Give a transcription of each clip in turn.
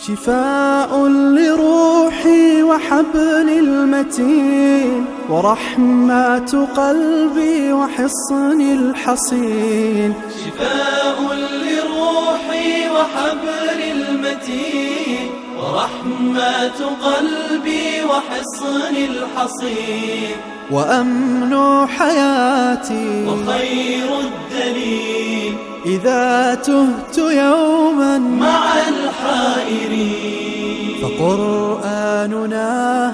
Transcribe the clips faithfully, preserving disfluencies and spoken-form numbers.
شفاء لروحي وحبل المتين، ورحمة قلبي وحصن الحصين. شفاء لروحي وحبل المتين، ورحمة قلبي وحصن الحصين. وأمن حياتي وخير الدليل، إذا تهت يوما مع الحائرين. فقرآننا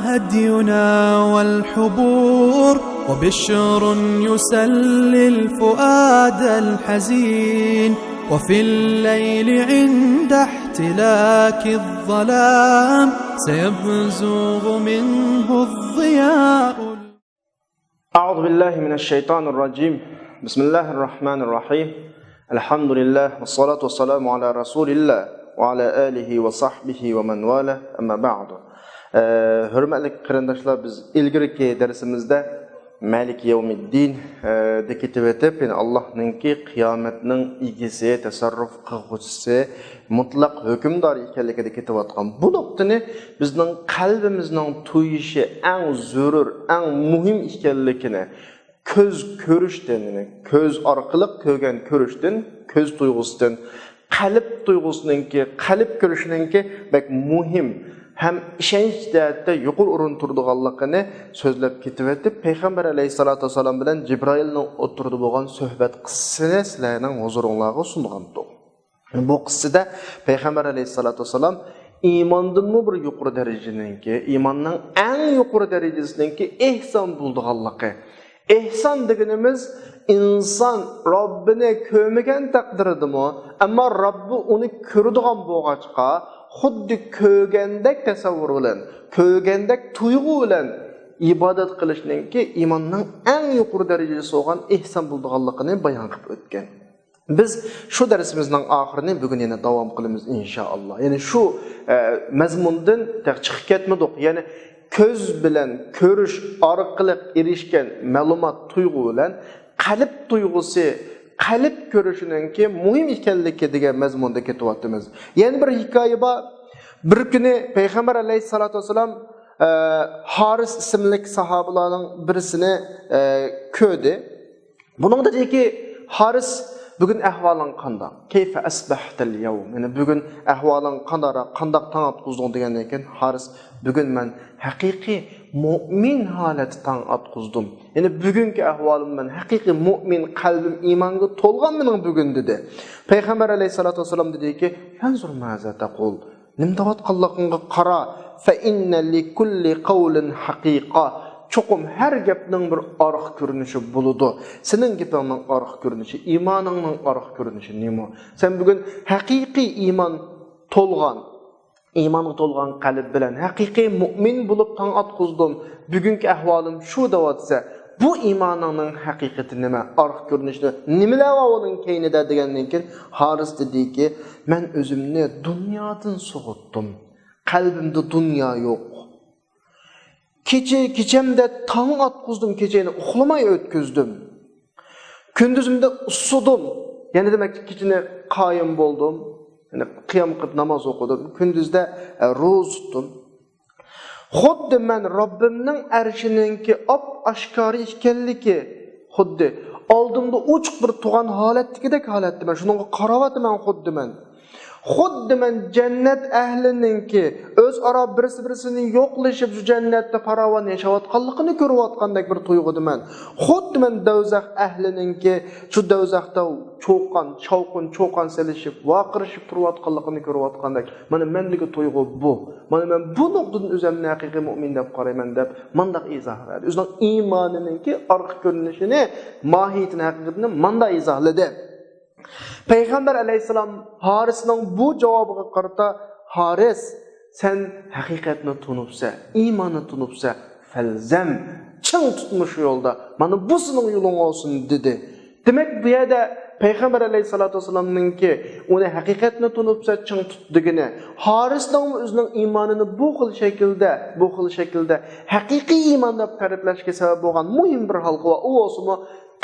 هدينا والحبور، وبشر يسلي الفؤاد الحزين. وفي الليل عند احتلاك الظلام، سيبزغ منه الضياء. أعوذ بالله من الشيطان الرجيم. بسم الله الرحمن الرحيم. الحمد لله والصلاة والسلام على رسول الله وعلى آله وصحبه ومن والاه. أما بعد. ئە، ھۆرمەتلىك قېرىنداشلار، بىز ئىلگىرىكى دەرسىمىزدە مالىكى يەۋمىددىن، ئە، دە كېتىۋېتىپ، يەنى ئاللاھنىڭكى قىيامەتنىڭ ئىگىسى، تەسەررۇپ قىلغۇچىسى، مۇتلەق ھۆكۈمدار ئىكەنلىكىدە كېتىۋاتقان بۇ نۇقتىنى بىزنىڭ قەلبىمىزنىڭ تۇيۇشى ئەڭ زۆرۈر، ئەڭ مۇھىم ئىكەنلىكىنى، كۆز كۆرۈشتىن، يەنى كۆز ئارقىلىق كۆرگەن كۆرۈشتىن، كۆز تۇيغۇسىدىن، قەلب تۇيغۇسىنىڭكى، قەلب كۆرۈشىنىڭكى بەك مۇھىم ھەم ئىشەنچ جەھەتتە يۇقىرى ئورۇن تۇرىدىغانلىقىنى سۆزلەپ كېتىۋېتىپ، پەيغەمبەر ئەلەيھىسسالاتۇ ۋەسسالام بىلەن جىبرائىلنىڭ ئوتتۇرىدا بولغان سۆھبەت قىسسىسىنى سىلەرنىڭ ھۇزۇرۇڭلارغا سۇنغانتۇق. بۇ قىسسىدە پەيغەمبەر ئەلەيھىسسالاتۇ ۋەسسالام ئىماندىنمۇ بىر يۇقىرى دەرىجىنىڭكى، ئىماننىڭ ئەڭ يۇقىرى دەرىجىسىنىڭكى ئېھسان بولىدىغانلىقى. ئېھسان دېگىنىمىز ئىنسان رەببىنى كۆرمىگەن تەقدىردىمۇ، ئەمما رەببى ئۇنى كۆرىدىغان بولغاچقا، خۇددى كۆرگەندەك تەسەۋۋۇر بىلەن، كۆرگەندەك تۇيغۇ بىلەن ئىبادەت قىلىشنىڭكى ئىماننىڭ ئەڭ يۇقىرى دەرىجىسى بولغان ئېھسان بولىدىغانلىقىنى بايان قىلىپ ئۆتكەن. بىز شۇ دەرسىمىزنىڭ ئاخىرىنى بۈگۈن يەنە داۋام قىلىمىز، ئىنشائاللا. يەنى شۇ، ئە، مەزمۇندىن تېخى چىقىپ كەتمىدۇق. يەنى كۆز بىلەن كۆرۈش ئارقىلىق ئېرىشكەن مەلۇمات، تۇيغۇ بىلەن قەلب تۇيغۇسى، قەلب كۆرۈشىنىڭكى مۇھىم ئىكەنلىكى دېگەن مەزمۇندا كېتىۋاتىمىز. يەنە بىر ھېكايە بار. بىر كۈنى پەيغەمبەر ئەلەيھىسسالاتۇ ۋەسسالام، ئە، ھارىس ئىسىملىك ساھابىلارنىڭ بىرسىنى، ئە، كۆردى. بۇنىڭدا دېدىكى، ھارىس، بۈگۈن ئەھۋالىڭ قانداق؟ كەيفە ئەسبەھتەل يەۋم؟ يەنى بۈگۈن ئەھۋالىڭ قانداقراق، قانداق تاڭ ئاتقۇزدۇڭ دېگەندىن كېيىن، ھارىس، بۈگۈن مەن ھەقىقىي مۇئمىن ھالەتتە تاڭ ئاتقۇزدۇم. يەنى بۈگۈنكى ئەھۋالىم، مەن ھەقىقىي مۇئمىن، قەلبىم ئىمانغا تولغان مېنىڭ بۈگۈن، دېدى. پەيغەمبەر ئەلەيھىسسالاتۇ ۋەسسالام دېدىكى، فەنزۇر مازا تەقۇل؟ نېمە دەۋاتقانلىقىڭغا قارا. فەئىننە لىكۇللى قەۋلىن ھەقىقە. چوقۇم ھەر گەپنىڭ بىر ئارقا كۆرۈنۈشى بولىدۇ. سېنىڭ گېپىڭنىڭ ئارقا كۆرۈنۈشى، ئىمانىڭنىڭ ئارقا كۆرۈنۈشى نېمە؟ سەن بۈگۈن ھەقىقىي ئىمان تولغان، ئىمانغا تولغان قەلب بىلەن ھەقىقىي مۇئمىن بولۇپ تاڭ ئاتقۇزدۇم. بۈگۈنكى ئەھۋالىم شۇ دەۋاتسا، بۇ ئىمانىڭنىڭ ھەقىقىتى نېمە؟ ئارقا كۆرۈنۈشى نېمىلەر بار ئۇنىڭ كەينىدە؟ دېگەندىن كېيىن ھارىس دېدىكى، مەن ئۆزۈمنى دۇنيادىن سوغۇتتۇم. قەلبىمدە دۇنيا يوق. كېچە، كېچەمدە تاڭ ئاتقۇزدۇم، كېچەينى ئۇخلىماي ئۆتكۈزدۈم. كۈندۈزۈمدە ئۇسسۇدۇم. يەنى دېمەك، كېچىنى قايىم بولدۇم. يەنى قىيام قىلىپ ناماز ئوقۇدۇم. كۈندۈزدە، ئە، روزا تۇتتۇم. خۇددى مەن رەببىمنىڭ ئەرشىنىڭكى ئاپئاشكارا ئىكەنلىكى، خۇددى ئالدىمدا ئوچۇق بىر تۇرغان ھالەتتىكىدەك ھالەتتە مەن شۇنىڭغا قاراۋاتىمەن خۇددى مەن. خۇددى مەن جەننەت ئەھلىنىڭكى ئۆزئارا بىرسى-بىرسىنى يوقلىشىپ، شۇ جەننەتتە پاراۋان ياشاۋاتقانلىقىنى كۆرۈۋاتقاندەك بىر تۇيغۇدىمەن. خۇددى مەن دوزاخ ئەھلىنىڭكى شۇ دوزاختا چۇقان، شاۋقۇن، چۇقان سېلىشىپ، ۋارقىرىشىپ تۇرۇۋاتقانلىقىنى كۆرۈۋاتقاندەك. مانا مەندىكى تۇيغۇ بۇ. مانا مەن بۇ نۇقتىدىن ئۆزۈمنى ھەقىقىي مۇئمىن دەپ قارايمەن، دەپ مانداق ئىزاھ بەردى. ئۆزىنىڭ ئىمانىنىڭكى ئارقا كۆرۈنۈشىنى، ماھىيىتىنى، ھەقىقىتىنى ماندا ئىزاھلىدى. پەيغەمبەر ئەلەيھىسسالام ھارىسنىڭ بۇ جاۋابىغا قارىتا، ھارىس، سەن ھەقىقەتنى تونۇپسەن، ئىماننى تونۇپسەن، فەلزەم، چىڭ تۇتما شۇ يولدا، مانا بۇ سېنىڭ يولۇڭ بولسۇن، دېدى. دېمەك، بۇ يەردە پەيغەمبەر ئەلەيھىسسالاتۇ ۋەسسالامنىڭكى ئۇنى ھەقىقەتنى تونۇپسەن، چىڭ تۇت دېگىنى، ھارىسنىڭمۇ ئۆزىنىڭ ئىمانىنى بۇ خىل شەكىلدە، بۇ خىل شەكىلدە ھەقىقىي ئىمان دەپ تەرىپلەشكە سەۋەب بولغان مۇھىم بىر ھالقا بار. ئۇ بولسىمۇ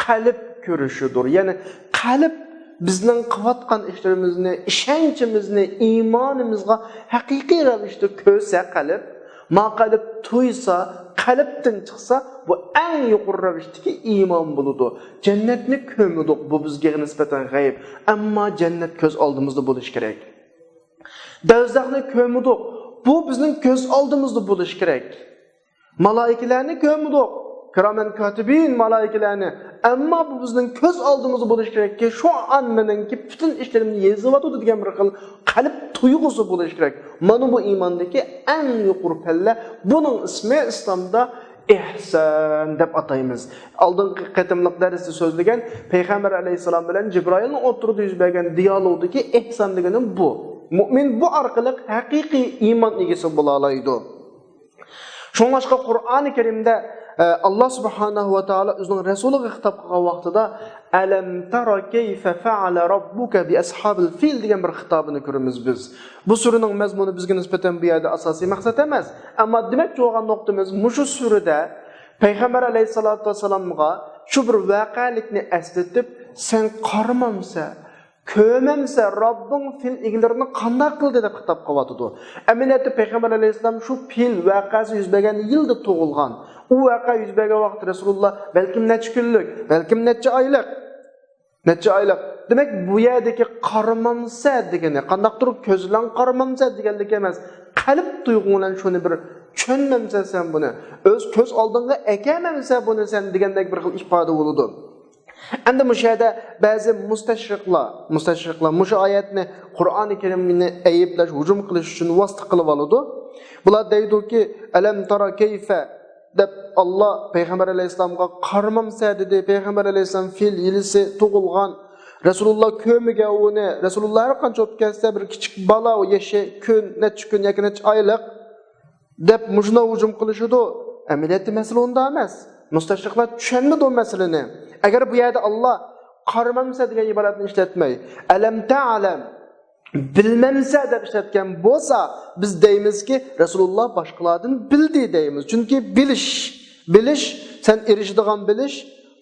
قەلب كۆرۈشىدۇر. يەنى قەلب بىزنىڭ قىلىۋاتقان ئىشلىرىمىزنى، ئىشەنچىمىزنى، ئىمانىمىزغا ھەقىقىي رەۋىشتە كۆرسە قەلب، ما قەلب تۇيسا، قەلبتىن چىقسا، بۇ ئەڭ يۇقىرى رەۋىشتىكى ئىمان بولىدۇ. جەننەتنى كۆرمىدۇق، بۇ بىزگە نىسبەتەن غەيىب. ئەمما جەننەت كۆز ئالدىمىزدا بولۇشى كېرەك. دوزاخنى كۆرمىدۇق، بۇ بىزنىڭ كۆز ئالدىمىزدا بولۇشى كېرەك. مالائىكىلەرنى كۆرمىدۇق، كىرامەن كاتىبىن مالائىكىلەرنى. ئەمما بۇ بىزنىڭ كۆز ئالدىمىزدا بولۇشى كېرەككى، شۇ ئان مېنىڭكى پۈتۈن ئىشلىرىمنى يېزىۋاتىدۇ دېگەن بىر خىل قەلب تۇيغۇسى بولۇشى كېرەك. مانا بۇ ئىماندىكى ئەڭ يۇقىرى پەللە. بۇنىڭ ئىسمى ئىسلامدا ئېھسان دەپ ئاتايمىز. ئالدىنقى قېتىملىق دەرستە سۆزلىگەن پەيغەمبەر ئەلەيھىسسالام بىلەن جىبرائىلنىڭ ئوتتۇرىدا يۈز بەرگەن دىيالوگدىكى ئېھسان دېگىنىم بۇ. مۇئمىن بۇ ئارقىلىق ھەقىقىي ئىمان ئىگىسى بولالايدۇ. شۇڭلاشقا قۇرئانى كەرىمدە، ئە، ئاللا سۇبھانەھۇ ۋە تائالا ئۆزىنىڭ رەسۇلىغا خىتاب قىلغان ۋاقتىدا، «ئەلەم تەرا كەيفە فەئەلە رەببۇكە بىئەسھابىل فىل» دېگەن بىر خىتابىنى كۆرىمىز بىز. بۇ سۈرىنىڭ مەزمۇنى بىزگە نىسبەتەن بۇ يەردە ئاساسىي مەقسەت ئەمەس. ئەمما دېمەكچى بولغان نۇقتىمىز مۇشۇ سۈرىدە پەيغەمبەر ئەلەيھىسسالاتۇ ۋەسسالامغا شۇ بىر ۋەقەلىكنى ئەسلىتىپ، سەن قارىمامسەن، كۆرمەمسە، رەببىڭ فىل ئىگىلىرىنى قانداق قىلدى دەپ خىتاب قىلىۋاتىدۇ. ئەمەلىيەتتە پەيغەمبەر ئەلەيھىسسالام شۇ پىل ۋەقەسى يۈز بەرگەن يىلدا تۇغۇلغان. ئۇ ۋەقە يۈز بەرگەن ۋاقىت رەسۇلۇللا بەلكىم نەچچە كۈنلۈك، بەلكىم نەچچە ئايلىق، نەچچە ئايلىق. دېمەك، بۇ يەردىكى قارىمامسە دېگىنى، قانداقتۇر كۆز بىلەن قارىمامسە دېگەنلىك ئەمەس. قەلب تۇيغۇڭ بىلەن شۇنى بىر چۈشەنمەمسە سەن بۇنى، ئۆز كۆز ئالدىڭغا ئەكەلمەمسە بۇنى سەن دېگەندەك بىر خىل ئىپادە بولىدۇ. ئەمدى مۇشۇ يەردە بەزى مۇستەشرىقلار، مۇستەشرىقلار مۇشۇ ئايەتنى قۇرئانى كەرىمنى ئەيىبلەش، ھۇجۇم قىلىش ئۈچۈن ۋاسىتە قىلىۋالىدۇ. بۇلار دەيدۇكى، «ئەلەم تارا كەيفە» دەپ، ئاللا پەيغەمبەر ئەلەيھىسسالامغا «قارىمامسە» دېدى. پەيغەمبەر ئەلەيھىسسالام فىل يىلىسى تۇغۇلغان. رەسۇلۇللا كۆرمىگەن ئۇنى. رەسۇلۇللا ھەر قانچە بولۇپ كەتسە، بىر كىچىك بالا، ئۇ يېشى كۈن، نەچچە كۈن ياكى نەچچە ئايلىق، دەپ مۇشۇنداق ھۇجۇم قىلىشىدۇ. ئەمەلىيەتتە مەسىلە ئۇنداق ئەمەس. مۇستەشرىقلار چۈشەنمىدى ئۇ مەسىلىنى. ئەگەر بۇ يەردە ئاللا «قارىمامسە» دېگەن ئىبارەتنى ئىشلەتمەي، «ئەلەم تەئلەم»، «بىلمەمسە» دەپ ئىشلەتكەن بولسا، بىز دەيمىزكى، رەسۇلۇللا باشقىلاردىن بىلدى دەيمىز. چۈنكى بىلىش، بىلىش، سەن ئېرىشىدىغان بىلىش،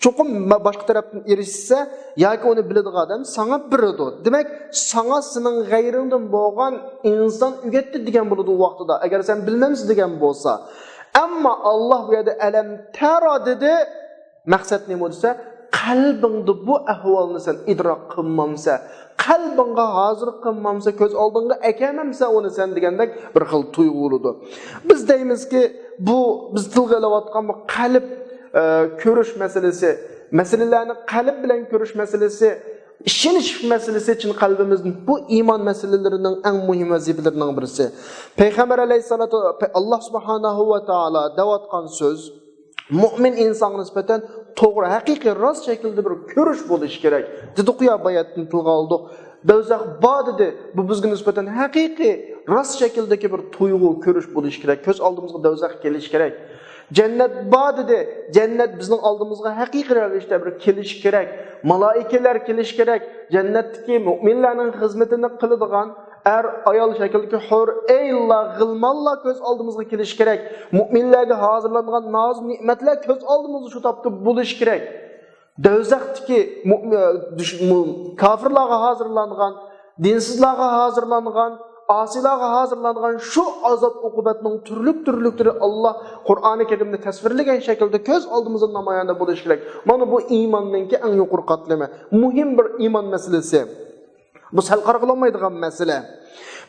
چوقۇم ما-، باشقا تەرەپتىن ئېرىشسە ياكى ئۇنى بىلىدىغان ئادەم ساڭا بېرىدۇ. دېمەك، ساڭا سېنىڭ غەيرىڭدىن بولغان ئىنسان ئۆگەتتى دېگەن بولىدۇ ئۇ ۋاقتىدا، ئەگەر سەن بىلمەمسە دېگەن بولسا. ئەمما ئاللا بۇ يەردە «ئەلەم تەرا» دېدى. مەقسەت نېمە دېسە، قەلبىڭدە بۇ ئەھۋالنى سەن ئىدراك قىلمامسە، قەلبىڭگە ھازىر قىلمامسە، كۆز ئالدىڭغا ئەكەلمەمسە ئۇنى سەن دېگەندەك بىر خىل تۇيغۇ بولىدۇ. بىز دەيمىزكى، بۇ بىز تىلغا ئېلىۋاتقان بۇ قەلب، ئە، كۆرۈش مەسىلىسى، مەسىلىلەرنى قەلب بىلەن كۆرۈش مەسىلىسى، ئىشىنىش مەسىلىسى چىن قەلبىمىزدىن، بۇ ئىمان مەسىلىلىرىنىڭ ئەڭ مۇھىم ۋەزىپىلىرىنىڭ بىرسى. پەيغەمبەر ئەلەيھىسسالاتۇ، ئاللا سۇبھانەھۇ ۋە تائالا دەۋاتقان سۆز، مۇئمىن ئىنسانغا نىسبەتەن توغرا، ھەقىقىي، راست شەكىلدە بىر كۆرۈش بولۇشى كېرەك. دېدۇققۇ يا، باياتتىن تىلغا ئالدۇق. دوزاخ بار دېدى. بۇ بىزگە نىسبەتەن ھەقىقىي، راست شەكىلدىكى بىر تۇيغۇ، كۆرۈش بولۇشى كېرەك. كۆز ئالدىمىزغا دوزاخ كېلىشى كېرەك. جەننەت بار دېدى. جەننەت بىزنىڭ ئالدىمىزغا ھەقىقىي رەۋىشتە بىر كېلىشى كېرەك. مالائىكىلەر كېلىشى كېرەك. جەننەتتىكى مۇئمىنلارنىڭ خىزمىتىنى قىلىدىغان ئەر، ئايال شەكلىدىكى ھۆر ئەينلار، غىلمانلار كۆز ئالدىمىزغا كېلىشى كېرەك. مۇئمىنلەرگە ھازىرلانغان ناز نېمەتلەر كۆز ئالدىمىزدا شۇ تاپتا بولۇشى كېرەك. دوزاختىكى مۇ-، مۇ-، دۈش-، مۇ-، كاپىرلارغا ھازىرلانغان، دىنسىزلارغا ھازىرلانغان، ئاسىيلارغا ھازىرلانغان شۇ ئازاب ئوقۇبەتنىڭ تۈرلۈك تۈرلۈكلىرى ئاللا قۇرئانى كەرىمدە تەسۋىرلىگەن شەكىلدە كۆز ئالدىمىزدا نامايان بولۇشى كېرەك. مانا بۇ ئىماننىڭكى ئەڭ يۇقىرى قاتلىمى. مۇھىم بىر ئىمان مەسىلىسى. بۇ سەل قارىغىلى بولمايدىغان مەسىلە.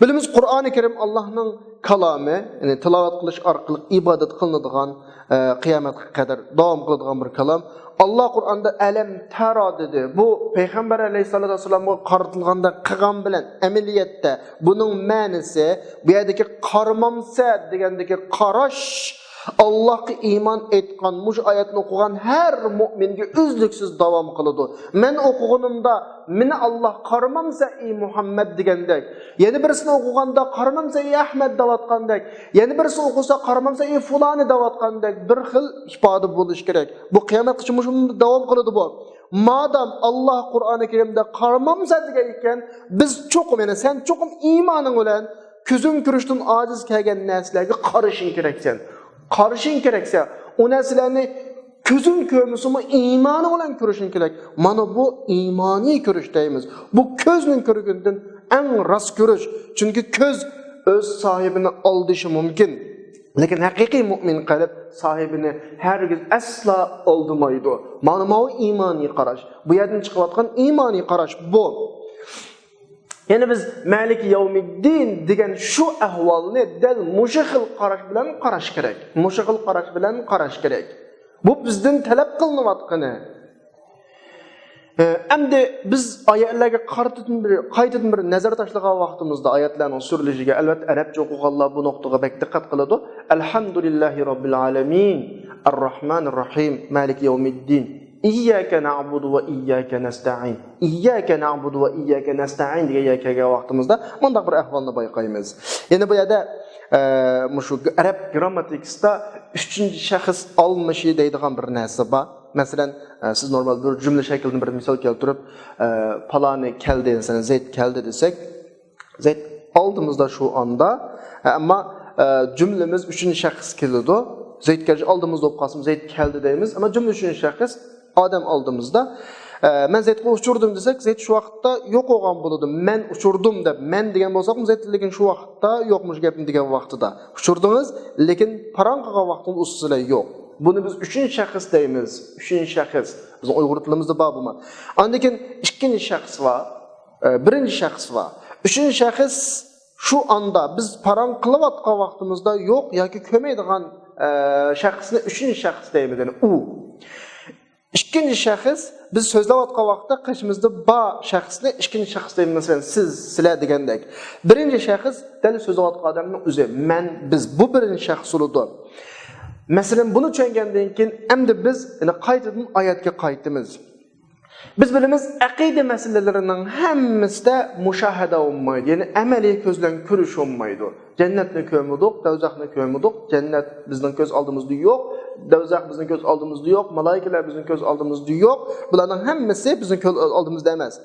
بىلىمىز، قۇرئانى كەرىم ئاللانىڭ كالامى، يەنى تىلاۋەت قىلىش ئارقىلىق ئىبادەت قىلىنىدىغان، ئە، قىيامەتكە قەدەر داۋام قىلىدىغان بىر كالام. ئاللا قۇرئاندا «ئەلەم تەرا» دېدى. بۇ پەيغەمبەر ئەلەيھىسسالاتۇ ۋەسسالامغا قارىتىلغاندا قىلغان بىلەن، ئەمەلىيەتتە بۇنىڭ مەنىسى، بۇ يەردىكى «قارىمامسە» دېگەندىكى قاراش، ئاللاھقا ئىمان ئېيتقان، مۇشۇ ئايەتنى ئوقۇغان ھەر مۇئمىنگە ئۈزلۈكسىز داۋام قىلىدۇ. مەن ئوقۇغىنىمدا، مېنى ئاللاھ «قارىمامسە، ئى مۇھەممەد» دېگەندەك، يەنە بىرسىنى ئوقۇغاندا «قارىمامسە، ئى ئەھمەد» دەۋاتقاندەك، يەنە بىرسى ئوقۇسا «قارىمامسە، ئى فۇلانى» دەۋاتقاندەك بىر خىل ئىپادە بولۇشى كېرەك. بۇ قىيامەتكىچە مۇشۇنداق داۋام قىلىدۇ بۇ. مادام ئاللاھ قۇرئانى كەرىمدە «قارىمامسە» دېگەن ئىكەن، بىز چوقۇم، يەنى سەن چوقۇم ئىمانىڭ بىلەن كۆزۈڭ كۆرۈشتىن ئاجىز كەلگەن نەرسىلەرگە قارىشىڭ كېرەكسەن. قارىشىڭ كېرەكسەن. ئۇ نەرسىلەرنى كۆزۈڭ كۆرمىسىمۇ ئىمانىڭ بىلەن كۆرۈشۈڭ كېرەك. مانا بۇ ئىمانىي كۆرۈش دەيمىز. بۇ كۆزنىڭ كۆرگىنىدىن ئەڭ راست كۆرۈش. چۈنكى كۆز ئۆز ساھىبىنى ئالدىشى مۇمكىن. لېكىن ھەقىقىي مۇئمىن قەلب ساھىبىنى ھەرگىز ئەسلا ئالدىمايدۇ. مانا ماۋۇ ئىمانىي قاراش. بۇ يەردىن چىقىۋاتقان ئىمانىي قاراش بۇ. يەنى بىز مالىكى يەۋمىددىن دېگەن شۇ ئەھۋالنى دەل مۇشۇ خىل قاراش بىلەن قاراش كېرەك. مۇشۇ خىل قاراش بىلەن قاراش كېرەك. بۇ بىزدىن تەلەپ قىلىنىۋاتقىنى. ئە، ئەمدى بىز ئايەتلەرگە قارىتىدىن بىر، قايتىدىن بىر نەزەر تاشلىغان ۋاقتىمىزدا، ئايەتلەرنىڭ سۈرۈلۈشىگە، ئەلۋەتتە، ئەرەبچە ئوقۇغانلار بۇ نۇقتىغا بەك دىققەت قىلىدۇ. ئەلھەمدۇلىللاھى راببىل ئالەمىن، ئەررەھمانىر رەھىم، مالىكى يەۋمىددىن، ئىيياكە نەئبۇدۇ ۋە ئىيياكە نەستەئىن، ئىيياكە نەئبۇدۇ ۋە ئىيياكە نەستەئىن دېگەن يەرگە كەلگەن ۋاقتىمىزدا مۇنداق بىر ئەھۋالنى بايقايمىز. يەنە بۇ يەردە، ئە، مۇشۇ ئەرەب گرامماتىكىسىدا ئۈچىنچى شەخس ئالمىشى دەيدىغان بىر نەرسە بار. مەسىلەن، ئە، سىز نورمال بىر جۈملە شەكلىدىن بىر مىسال كەلتۈرۈپ، ئە، پالانى كەلدى، مەسىلەن، زەيد كەلدى دېسەك، زەيد ئالدىمىزدا شۇ ئاندا. ئە، ئەمما، ئە، جۈملىمىز ئۈچىنچى شەخس كېلىدۇ. زەيد كەلگەچ ئالدىمىزدا بولۇپ قالسىمۇ زەيد كەلدى دەيمىز. ئەمما جۈملە ئۈچىنچى شەخس ئادەم ئالدىمىزدا. ئە، مەن زەيدقا ئۇچۇردۇم دېسەك، زەيد شۇ ۋاقىتتا يوق بولغان بولىدۇ. مەن ئۇچۇردۇم دەپ، مەن دېگەن بولساقمۇ زەيد لېكىن شۇ ۋاقىتتا يوق مۇشۇ گەپنى دېگەن ۋاقتىدا. ئۇچۇردىڭىز، لېكىن پاراڭ قىلغان ۋاقتىڭىزدا ئۇ سىلەر يوق. بۇنى بىز ئۈچىنچى شەخس دەيمىز. ئۈچىنچى شەخس. بىزنىڭ ئۇيغۇر تىلىمىزدا بار بۇمۇ. ئاندىن كېيىن ئىككىنچى شەخس بار. ئە، بىرىنچى شەخس بار. ئۈچىنچى شەخس شۇ ئاندا بىز پاراڭ قىلىۋاتقان ۋاقتىمىزدا يوق ياكى كۆرمەيدىغان، ئە، شەخسنى ئۈچىنچى شەخس دەيمىز، يەنى ئۇ. ئىككىنچى شەخس بىز سۆزلەۋاتقان ۋاقىتتا قېشىمىزدا بار شەخسنى ئىككىنچى شەخس دەيمىز، مەسىلەن، سىز، سىلەر دېگەندەك. بىرىنچى شەخس دەل سۆزلەۋاتقان ئادەمنىڭ ئۆزى، مەن، بىز. بۇ بىرىنچى شەخس بولىدۇ. مەسىلەن، بۇنى چۈشەنگەندىن كېيىن ئەمدى بىز يەنە قايتىدىن ئايەتكە قايتىمىز. بىز بىلىمىز، ئەقىدە مەسىلىلىرىنىڭ ھەممىسىدە مۇشاھەدە بولمايدۇ، يەنى ئەمەلىي كۆز بىلەن كۆرۈش بولمايدۇ. جەننەتنى كۆرمىدۇق، دەۋزەخنى كۆرمىدۇق. جەننەت بىزنىڭ كۆز ئالدىمىزدا يوق، دەۋزەخ بىزنىڭ كۆز ئالدىمىزدا يوق، مالايىكىلەر بىزنىڭ كۆز ئالدىمىزدا يوق. بۇلارنىڭ ھەممىسى بىزنىڭ كۆز ئالدىمىزدا ئەمەس.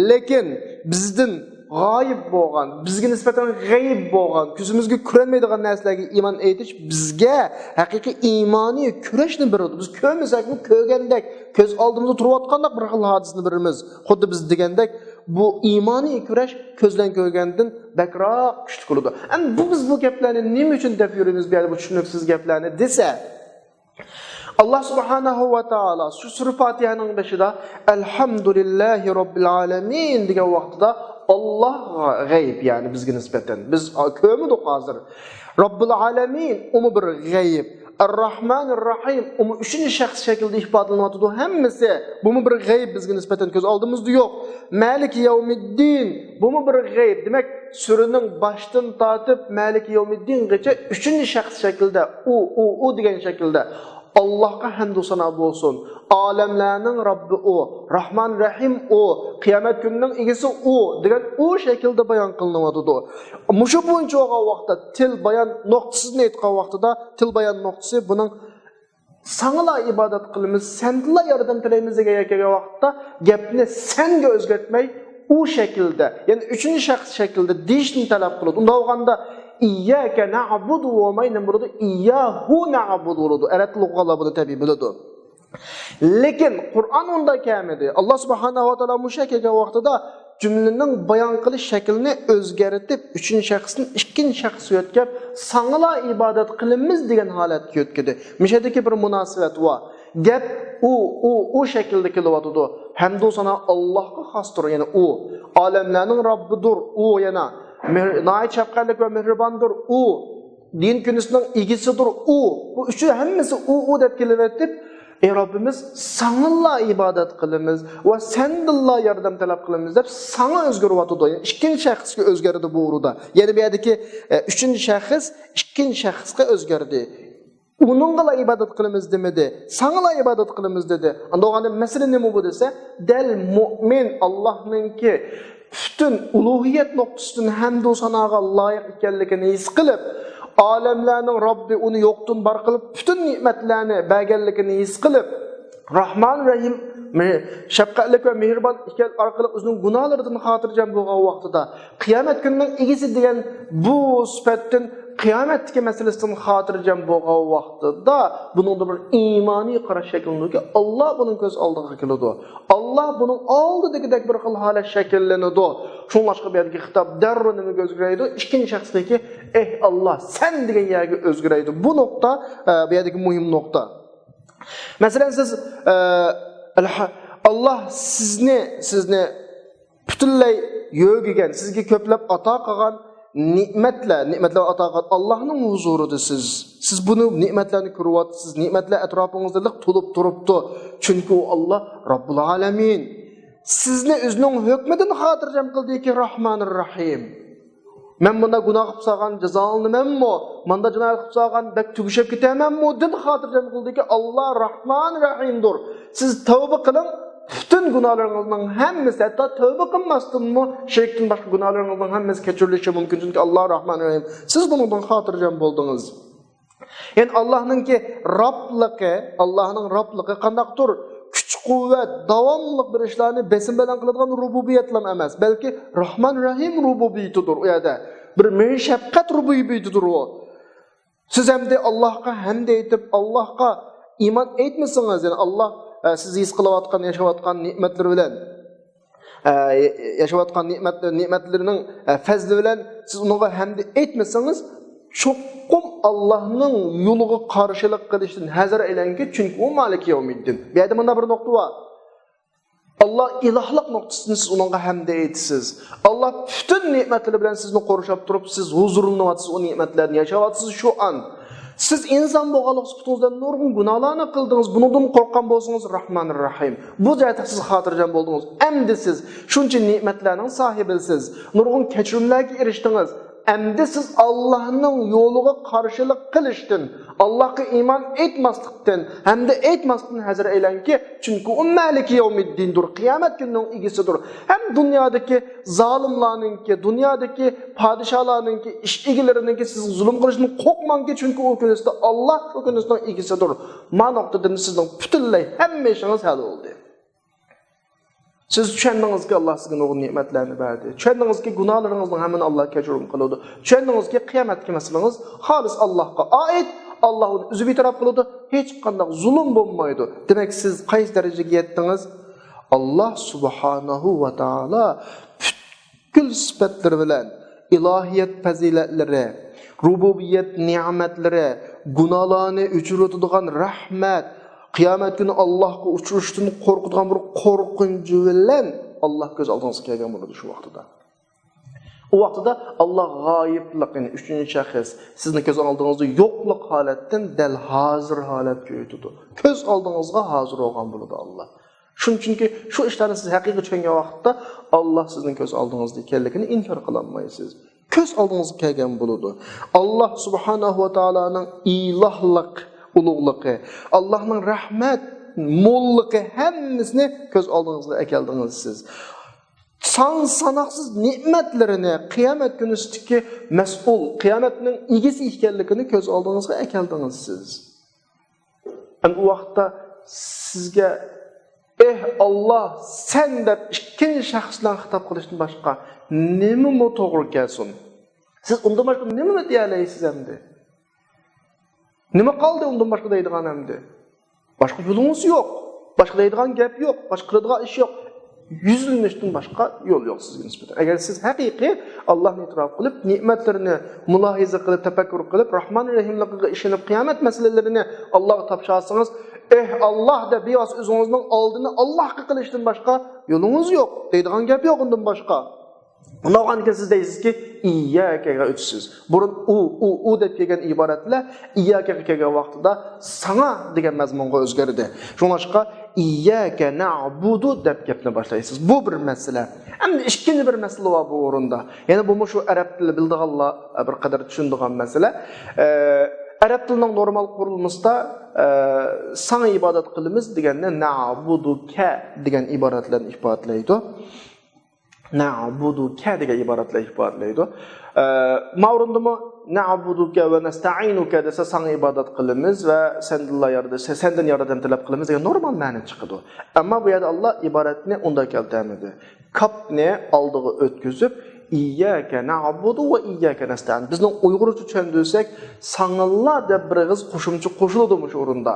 لېكىن بىزدىن غايىب بولغان، بىزگە نىسبەتەن غەيىب بولغان، كۆزىمىزگە كۆرۈنمەيدىغان نەرسىلەرگە ئىمان ئېيتىش بىزگە ھەقىقىي ئىمانىي كۈرەشنى بېرىدۇ. بىز كۆرمىسەكمۇ كۆرگەندەك، كۆز ئالدىمىزدا تۇرۇۋاتقاندەك بىر خىل ھادىسىنى بېرىمىز. خۇددى بىز دېگەندەك، بۇ ئىمانىي كۈرەش كۆز بىلەن كۆرگەندىن بەكرەك كۈچلۈك بولىدۇ. ئەمدى بۇ، بىز بۇ گەپلەرنى نېمە ئۈچۈن دەپ يۈرىمىز بۇ يەردە، بۇ چۈشىنىكسىز گەپلەرنى دېسە، ئاللا سۇبھانەھۇ ۋە تائالا شۇ سۈرە پاتىھەنىڭ بېشىدا ئەلھەمدۇلىللاھى راببىل ئالەمىن دېگەن ۋاقتىدا ئاللا غەيىب، يەنى بىزگە نىسبەتەن. بىز كۆرمىدۇق ھازىر. راببىل ئالەمىن، ئۇمۇ بىر غەيىب. ئەررەھمانىر رەھىم، ئۇمۇ ئۈچىنچى شەخس شەكلىدە ئىپادىلىنىۋاتىدۇ ھەممىسى. بۇمۇ بىر غەيىب، بىزگە نىسبەتەن كۆز ئالدىمىزدا يوق. مالىكى يەۋمىددىن، بۇمۇ بىر غەيىب. دېمەك، سۈرىنىڭ باشتىن تارتىپ مالىكى يەۋمىددىنغىچە ئۈچىنچى شەخس شەكلىدە، ئۇ، ئۇ، ئۇ دېگەن شەكىلدە ئاللاھقا ھەمدۇ سانا بولسۇن. ئالەملەرنىڭ رەببى ئۇ، راھمان رەھىم ئۇ، قىيامەت كۈنىنىڭ ئىگىسى ئۇ دېگەن ئۇ شەكىلدە بايان قىلىنىۋاتىدۇ. مۇشۇ بويىچە بولغان ۋاقىتتا تىل بايان نۇقتىسىدىن ئېيتقان ۋاقتىدا، تىل بايان نۇقتىسى بۇنىڭ ساڭىلا ئىبادەت قىلىمىز، سەندىنلا ياردەم تىلەيمىز دېگەن يەرگە كەلگەن ۋاقىتتا گەپنى سەنگە ئۆزگەرتمەي، ئۇ شەكىلدە، يەنى ئۈچىنچى شەخس شەكلىدە دېيىشنى تەلەپ قىلىدۇ. ئۇنداق بولغاندا، ئىيياكە نەئبۇدۇ بولماي نېمە بولىدۇ؟ ئىيياھۇ نەئبۇدۇ بولىدۇ. ئەرەب تىلى ئوقۇغانلار بۇنى تەبىئىي بىلىدۇ. لېكىن قۇرئان ئۇنداق كەلمىدى. ئاللا سۇبھانەھۇ ۋە تائالا مۇشۇ يەرگە كەلگەن ۋاقتىدا جۈملىنىڭ بايان قىلىش شەكلىنى ئۆزگەرتىپ، ئۈچىنچى شەخستىن ئىككىنچى شەخسكە يۆتكەپ، ساڭىلا ئىبادەت قىلىمىز دېگەن ھالەتكە يۆتكىدى. مۇشۇ يەردىكى بىر مۇناسىۋەت بار. گەپ ئۇ، ئۇ، ئۇ شەكىلدە كېلىۋاتىدۇ. ھەمدۇ سانا ئاللاھقا خاستۇر، يەنى ئۇ. ئالەملەرنىڭ رەببىدۇر، ئۇ يەنە. مېھر-، ناھايىتى شەپقەتلىك ۋە مېھرىباندۇر، ئۇ. دىن كۈنىسىنىڭ ئىگىسىدۇر، ئۇ. بۇ ئۈچى ھەممىسى ئۇ، ئۇ دەپ كېلىۋېتىپ، ئەي رەببىمىز، ساڭىلا ئىبادەت قىلىمىز ۋە سەندىنلا ياردەم تەلەپ قىلىمىز دەپ ساڭا ئۆزگىرىۋاتىدۇ. يەنى ئىككىنچى شەخسكە ئۆزگەردى بۇ ئۇرۇدا. يەنى بۇ يەردىكى، ئە، ئۈچىنچى شەخس ئىككىنچى شەخسكە ئۆزگەردى. ئۇنىڭغىلا ئىبادەت قىلىمىز دېمىدى. ساڭىلا ئىبادەت قىلىمىز دېدى. ئاندىن مەسىلە نېمە بۇ دېسە، دەل مۇئمىن ئاللاھنىڭكى پۈتۈن ئۇلۇھىيەت نۇقتىسىدىن ھەمدۇ ساناغا لايىق ئىكەنلىكىنى ھېس قىلىپ، ئالەملەرنىڭ رەببى ئۇنى يوقتىن بار قىلىپ، پۈتۈن نېمەتلەرنى بەرگەنلىكىنى ھېس قىلىپ، راھمان رەھىم، مې-، شەپقەتلىك ۋە مېھرىبان ئىكەن ئارقىلىق ئۆزىنىڭ گۇناھلىرىدىن خاتىرجەم بولغان ۋاقتىدا، قىيامەت كۈنىنىڭ ئىگىسى دېگەن بۇ سۈپەتتىن قىيامەتتىكى مەسىلىسىدىن خاتىرجەم بولغان ۋاقتىدا بۇنىڭدا بىر ئىمانىي قاراش شەكىللىنىدۇكى، ئاللا بۇنىڭ كۆز ئالدىغا كېلىدۇ. ئاللا بۇنىڭ ئالدىدىكىدەك بىر خىل ھالەت شەكىللىنىدۇ. شۇڭلاشقا بۇ يەردىكى خىتاب دەررۇ نېمىگە ئۆزگىرەيدۇ؟ ئىككىنچى شەخستىكى، ئەي ئاللا، سەن دېگەن يەرگە ئۆزگىرەيدۇ. بۇ نۇقتا، ئە، بۇ يەردىكى مۇھىم نۇقتا. مەسىلەن، سىز، ئە، ئەلھە-، ئاللا سىزنى، سىزنى پۈتۈنلەي يۆگىگەن، سىزگە كۆپلەپ ئاتا قىلغان نېمەتلەر، نېمەتلەر ئاتا قىلغان ئاللاھنىڭ ھۇزۇرىدا سىز. سىز بۇنى، نېمەتلەرنى كۆرۈۋاتىسىز، نېمەتلەر ئەتراپىڭىزدا لىق تولۇپ تۇرۇپتۇ. چۈنكى ئۇ ئاللا رەببۇل ئالەمىن. سىزنى ئۆزىنىڭ ھۆكمىدىن خاتىرجەم قىلدىكى، راھمانىر راھىم. مەن مۇنداق گۇناھ قىلىپ سالغان جازالىنىمەنمۇ؟ مانداق جىنايەت قىلىپ سالغان بەك تۈگىشىپ كېتەمەنمۇ؟ دىن خاتىرجەم قىلدىكى، ئاللا راھمان راھىمدۇر. سىز تەۋبە قىلىڭ، پۈتۈن گۇناھلىرىڭىزنىڭ ھەممىسى، ھەتتا تەۋبە قىلماستىنمۇ شىركتىن باشقا گۇناھلىرىڭىزنىڭ ھەممىسى كەچۈرۈلۈشى مۇمكىن، چۈنكى ئاللا راھمان راھىم. سىز بۇنىڭدىن خاتىرجەم بولدىڭىز. يەنى ئاللاھنىڭكى رابلىقى، ئاللاھنىڭ رابلىقى قانداقتۇر؟ كۈچ-قۇۋۋەت، داۋاملىق بىر ئىشلارنى بېسىم بىلەن قىلىدىغان رۇبۇبىيەتلام ئەمەس، بەلكى راھمان راھىم رۇبۇبىيىتىدۇر. ئۇ يەردە بىر مېھىر-شەپقەت رۇبۇبىيىتىدۇر ئۇ. سىز ئەمدى ئاللاھقا ھەمد ئېيتىپ، ئاللاھقا ئىمان ئېيتمىسىڭىز، يەنى ئاللاھ، ئە، سىز ھېس قىلىۋاتقان، ياشاۋاتقان نېمەتلىرى بىلەن، ئە، ياشاۋاتقان نېمەت، نېمەتلىرىنىڭ، ئە، پەزلى بىلەن سىز ئۇنىڭغا ھەمد ئېيتمىسىڭىز، چوقۇم ئاللاھنىڭ يولىغا قارشىلىق قىلىشتىن ھەزەر ئەيلەنگىن، چۈنكى ئۇ مالىكى يەۋمىددىن. بۇ يەردە مۇنداق بىر نۇقتا بار. ئاللا ئىلاھلىق نۇقتىسىدىن سىز ئۇنىڭغا ھەمد ئېيتىسىز. ئاللا پۈتۈن نېمەتلىرى بىلەن سىزنى قورشاپ تۇرۇپ، سىز ھۇزۇرلىنىۋاتىسىز، ئۇ نېمەتلەرنى ياشاۋاتىسىز شۇ ئان. سىز ئىنسان بولغانلىق سۈپىتىڭىز بىلەن نۇرغۇن گۇناھلارنى قىلدىڭىز، بۇنىڭدىن قورققان بولسىڭىز، راھمانىر راھىم. بۇ جەھەتتە سىز خاتىرجەم بولدىڭىز. ئەمدى سىز شۇنچە نېمەتلەرنىڭ ساھىبىسىز، نۇرغۇن كەچۈرۈملەرگە ئېرىشتىڭىز. ئەمدى سىز ئاللاھنىڭ يولىغا قارشىلىق قىلىشتىن، ئاللاھقا ئىمان ئېيتماسلىقتىن، ھەمدە ئېيتماسلىقتىن ھەزەر ئەيلەنگىنكى، چۈنكى ئۇ مالىكى يەۋمىددىندۇر، قىيامەت كۈنىنىڭ ئىگىسىدۇر. ھەم دۇنيادىكى زالىملارنىڭكى، دۇنيادىكى پادىشاھلارنىڭكى، ئىش ئىگىلىرىنىڭكى سىزگە زۇلۇم قىلىشىدىن قورقماڭكى، چۈنكى ئۇ كۈنىسىدە ئاللاھ شۇ كۈنىسىنىڭ ئىگىسىدۇر. ما نۇقتىدىن سىزنىڭ پۈتۈنلەي ھەممە ئىشىڭىز ھەل بولدى. سىز چۈشەندىڭىزكى، ئاللا سىزگە نۇرغۇن نېمەتلەرنى بەردى. چۈشەندىڭىزكى، گۇناھلىرىڭىزنىڭ ھەممىنى ئاللا كەچۈرۈم قىلىدۇ. چۈشەندىڭىزكى، قىيامەتتىكى مەسىلىڭىز خالىس ئاللاھقا ئائىت، ئاللا ئۇنى ئۆزى بىتەرەپ قىلىدۇ، ھېچقانداق زۇلۇم بولمايدۇ. دېمەك، سىز قايسى دەرىجىگە يەتتىڭىز؟ ئاللا سۇبھانەھۇ ۋە تائالا پۈتكۈل سۈپەتلىرى بىلەن، ئىلاھىيەت پەزىلەتلىرى، رۇبۇبىيەت نېمەتلىرى، گۇناھلارنى ئۆچۈرۈۋېتىدىغان رەھمەت، قىيامەت كۈنى ئاللاھقا ئۇچرىشىشتىن قورقىدىغان بىر قورقۇنچى بىلەن ئاللا كۆز ئالدىڭىزغا كەلگەن بولىدۇ شۇ ۋاقتىدا. ئۇ ۋاقتىدا ئاللا غايىبلىق، يەنى ئۈچىنچى شەخس، سىزنى كۆز ئالدىڭىزدا يوقلۇق ھالەتتىن دەل ھازىر ھالەتكە ئۆتىدۇ. كۆز ئالدىڭىزغا ھازىر بولغان بولىدۇ ئاللا. شۇنىڭ چۈنكى شۇ ئىشلارنى سىز ھەقىقىي چۈشەنگەن ۋاقىتتا، ئاللا سىزنىڭ كۆز ئالدىڭىزدا ئىكەنلىكىنى ئىنكار قىلالمايسىز. كۆز ئالدىڭىزغا كەلگەن بولىدۇ. ئاللا سۇبھانەھۇ ۋە تائالانىڭ ئىلاھلىق ئۇلۇغلۇقى، ئاللانىڭ رەھمەت موللۇقى، ھەممىسىنى كۆز ئالدىڭىزغا ئەكەلدىڭىز سىز. سان ساناقسىز نېمەتلىرىنى، قىيامەت كۈنىسىدىكى مەسئۇل، قىيامەتنىڭ ئىگىسى ئىكەنلىكىنى كۆز ئالدىڭىزغا ئەكەلدىڭىز سىز. ئەمدى ئۇ ۋاقىتتا سىزگە، ئېھ ئاللا، سەن دەپ ئىككىنچى شەخس بىلەن خىتاب قىلىشتىن باشقا نېمىمۇ توغرا كەلسۇن؟ سىز ئۇندىن باشقا نېمىنى دېيەلەيسىز ئەمدى؟ نېمە قالدى ئۇندىن باشقا دەيدىغان ئەمدى؟ باشقا يولىڭىز يوق. باشقا دەيدىغان گەپ يوق. باشقا قىلىدىغان ئىش يوق. يۈزلىنىشتىن باشقا يول يوق سىزگە نىسبەتەن. ئەگەر سىز ھەقىقىي ئاللانى ئېتىراپ قىلىپ، نېمەتلىرىنى مۇلاھىزە قىلىپ، تەپەككۇر قىلىپ، راھمان رەھىملىقىغا ئىشىنىپ، قىيامەت مەسىلىلىرىنى ئاللاغا تاپشۇرسىڭىز، ئېھ ئاللا دەپ بىۋاسىتە ئۆزىڭىزنىڭ ئالدىنى ئاللاغا قىلىشتىن باشقا يولىڭىز يوق. دەيدىغان گەپ يوق ئۇندىن باشقا. ئۇنداق بولغاندىكىن سىز دەيسىزكى، ئىيياكەگە ئۆتىسىز. بۇرۇن ئۇ، ئۇ، ئۇ دەپ كەلگەن ئىبارەتلەر ئىيياكەگە كەلگەن ۋاقتىدا ساڭا دېگەن مەزمۇنغا ئۆزگەردى. شۇڭلاشقا، ئىيياكە نەئبۇدۇ دەپ گەپنى باشلايسىز. بۇ بىر مەسىلە. ئەمدى ئىككىنچى بىر مەسىلە بار بۇ ئورۇندا. يەنە بۇمۇ شۇ ئەرەب تىلى بىلىدىغانلار بىر قەدەر چۈشىنىدىغان مەسىلە. ئە، ئەرەب تىلىنىڭ نورمال قۇرۇلمىسىدا، ئە، ساڭا ئىبادەت قىلىمىز دېگەننى نەئبۇدۇكە دېگەن ئىبارەت بىلەن ئىپادىلەيدۇ. نەئبۇدۇكە دېگەن ئىبارەت بىلەن ئىپادىلەيدۇ. ئە، ماۋرۇندىمۇ نەئبۇدۇكە ۋە نەستەئىنۇكە دېسە، ساڭا ئىبادەت قىلىمىز ۋە سەندىنلا ياردە-، سەندىن ياردەم تەلەپ قىلىمىز دېگەن نورمال مەنە چىقىدۇ. ئەمما بۇ يەردە ئاللا ئىبارەتنى ئۇنداق كەلتۈرمىدى. كاپنى ئالدىغا ئۆتكۈزۈپ، «ئىيياكە نەئبۇدۇ ۋە ئىيياكە نەستەئىن». بىزنىڭ ئۇيغۇرچە چۈشەندۈرسەك، «ساڭىلا» دەپ بىر ئېغىز قوشۇمچە قوشۇلىدۇ مۇشۇ ئورۇندا.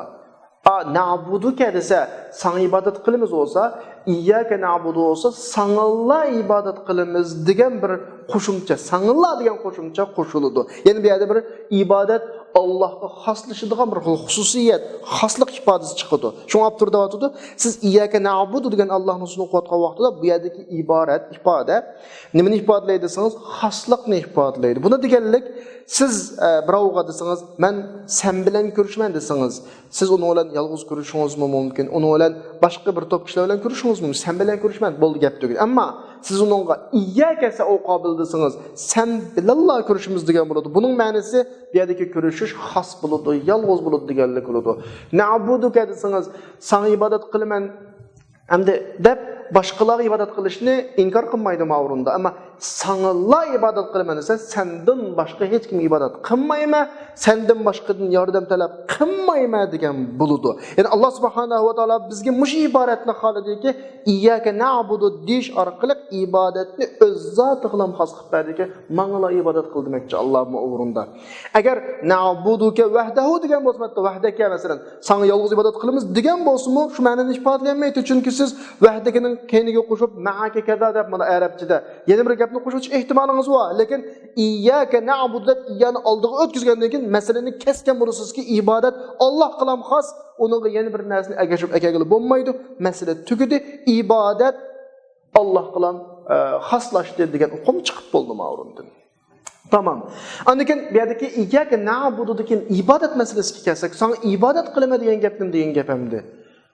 «ئا، نەئبۇدۇكە» دېسە، «ساڭا ئىبادەت قىلىمىز» بولسا، «ئىيياكە نەئبۇدۇ» بولسا، «ساڭىلا ئىبادەت قىلىمىز» دېگەن بىر قوشۇمچە، «ساڭىلا» دېگەن قوشۇمچە قوشۇلىدۇ. يەنى بۇ يەردە بىر ئىبادەت ئاللاھقا خاسلىشىدىغان بىر خىل خۇسۇسىيەت، خاسلىق ئىپادىسى چىقىدۇ. شۇڭا ئاپتور دەۋاتىدۇ، سىز «ئىيياكە نەئبۇدۇ» دېگەن ئاللاھنىڭ سۆزىنى ئوقۇۋاتقان ۋاقتىدا بۇ يەردىكى ئىبارەت، ئىپادە نېمىنى ئىپادىلەيدۇ دېسىڭىز، خاسلىقنى ئىپادىلەيدۇ. بۇنى دېگەنلىك، سىز، ئە، بىراۋغا دېسىڭىز، «مەن سەن بىلەن كۆرۈشىمەن» دېسىڭىز، سىز ئۇنىڭ بىلەن يالغۇز كۆرۈشۈڭىزمۇ مۇمكىن، ئۇنىڭ بىلەن باشقا بىر توپ كىشىلەر بىلەن كۆرۈشۈڭىز مۇمكىن. «سەن بىلەن كۆرۈشىمەن»، بولدى، گەپ تۈگىدى. ئەمما سىز ئۇنىڭغا «ئىيياكە سەئۇقابىل» دېسىڭىز، «سەن بىلەنلا كۆرۈشىمىز» دېگەن بولىدۇ. بۇنىڭ مەنىسى بۇ يەردىكى كۆرۈشۈش خاس بولىدۇ، يالغۇز بولىدۇ دېگەنلىك بولىدۇ. «نەئبۇدۇكە» دېسىڭىز، «ساڭا ئىبادەت قىلىمەن» ئەمدى دەپ باشقىلارغا ئىبادەت قىلىشنى ئىنكار قىلمايدۇ ما ئورۇندا. ئەمما «ساڭىلا ئىبادەت قىلىمەن» دېسە، «سەندىن باشقا ھېچ كىمگە ئىبادەت قىلمايمەن، سەندىن باشقىدىن ياردەم تەلەپ قىلمايمەن» دېگەن بولىدۇ. يەنى ئاللا سۇبھانەھۇ ۋە تائالا بىزگە مۇشۇ ئىبارەتنى خالىدىكى، «ئىيياكە نەئبۇدۇ» دېيىش ئارقىلىق ئىبادەتنى ئۆز زاتىغىلا خاس قىلىپ بەردىكى، «ماڭىلا ئىبادەت قىل» دېمەكچى ئاللا بۇ ئورۇندا. ئەگەر «نەئبۇدۇكە ۋەھدەھۇ» دېگەن بولسا، مەتتە «ۋەھدەكە» مەسىلەن، «ساڭا يالغۇز ئىبادەت قىلىمىز» دېگەن بولسىمۇ، شۇ مەنىنى ئىپادىلىيەلمەيدۇ. چۈنكى سىز «ۋەھدەكە»نىڭ كەينىگە قوشۇپ «مەئەكە كەزا» دەپ مانا ئەرەبچىدە يەنە بىر گەپنى قوشۇۋېتىش ئېھتىمالىڭىز بار. لېكىن «ئىيياكە نەئبۇدۇ» دەپ «ئىييانى» ئالدىغا ئۆتكۈزگەندىن كېيىن مەسىلىنى كەسكەن بولىسىزكى، ئىبادەت ئاللاھقىلا خاس، ئۇنىڭغا يەنە بىر نەرسىنى ئەگەشتۈرۈپ ئەكەلگىلى بولمايدۇ. مەسىلە تۈگىدى. ئىبادەت ئاللاھقىلا، ئە، خاسلاشتى دېگەن ئۇقۇم چىقىپ بولدى ما ئورۇندىن. تامام. ئاندىن كېيىن بۇ يەردىكى «ئىيياكە نەئبۇدۇ»دىن كېيىن ئىبادەت مەسىلىسىگە كەلسەك، «ساڭا ئىبادەت قىلىمەن» دېگەن گەپ نېمە دېگەن گەپ ئەمدى؟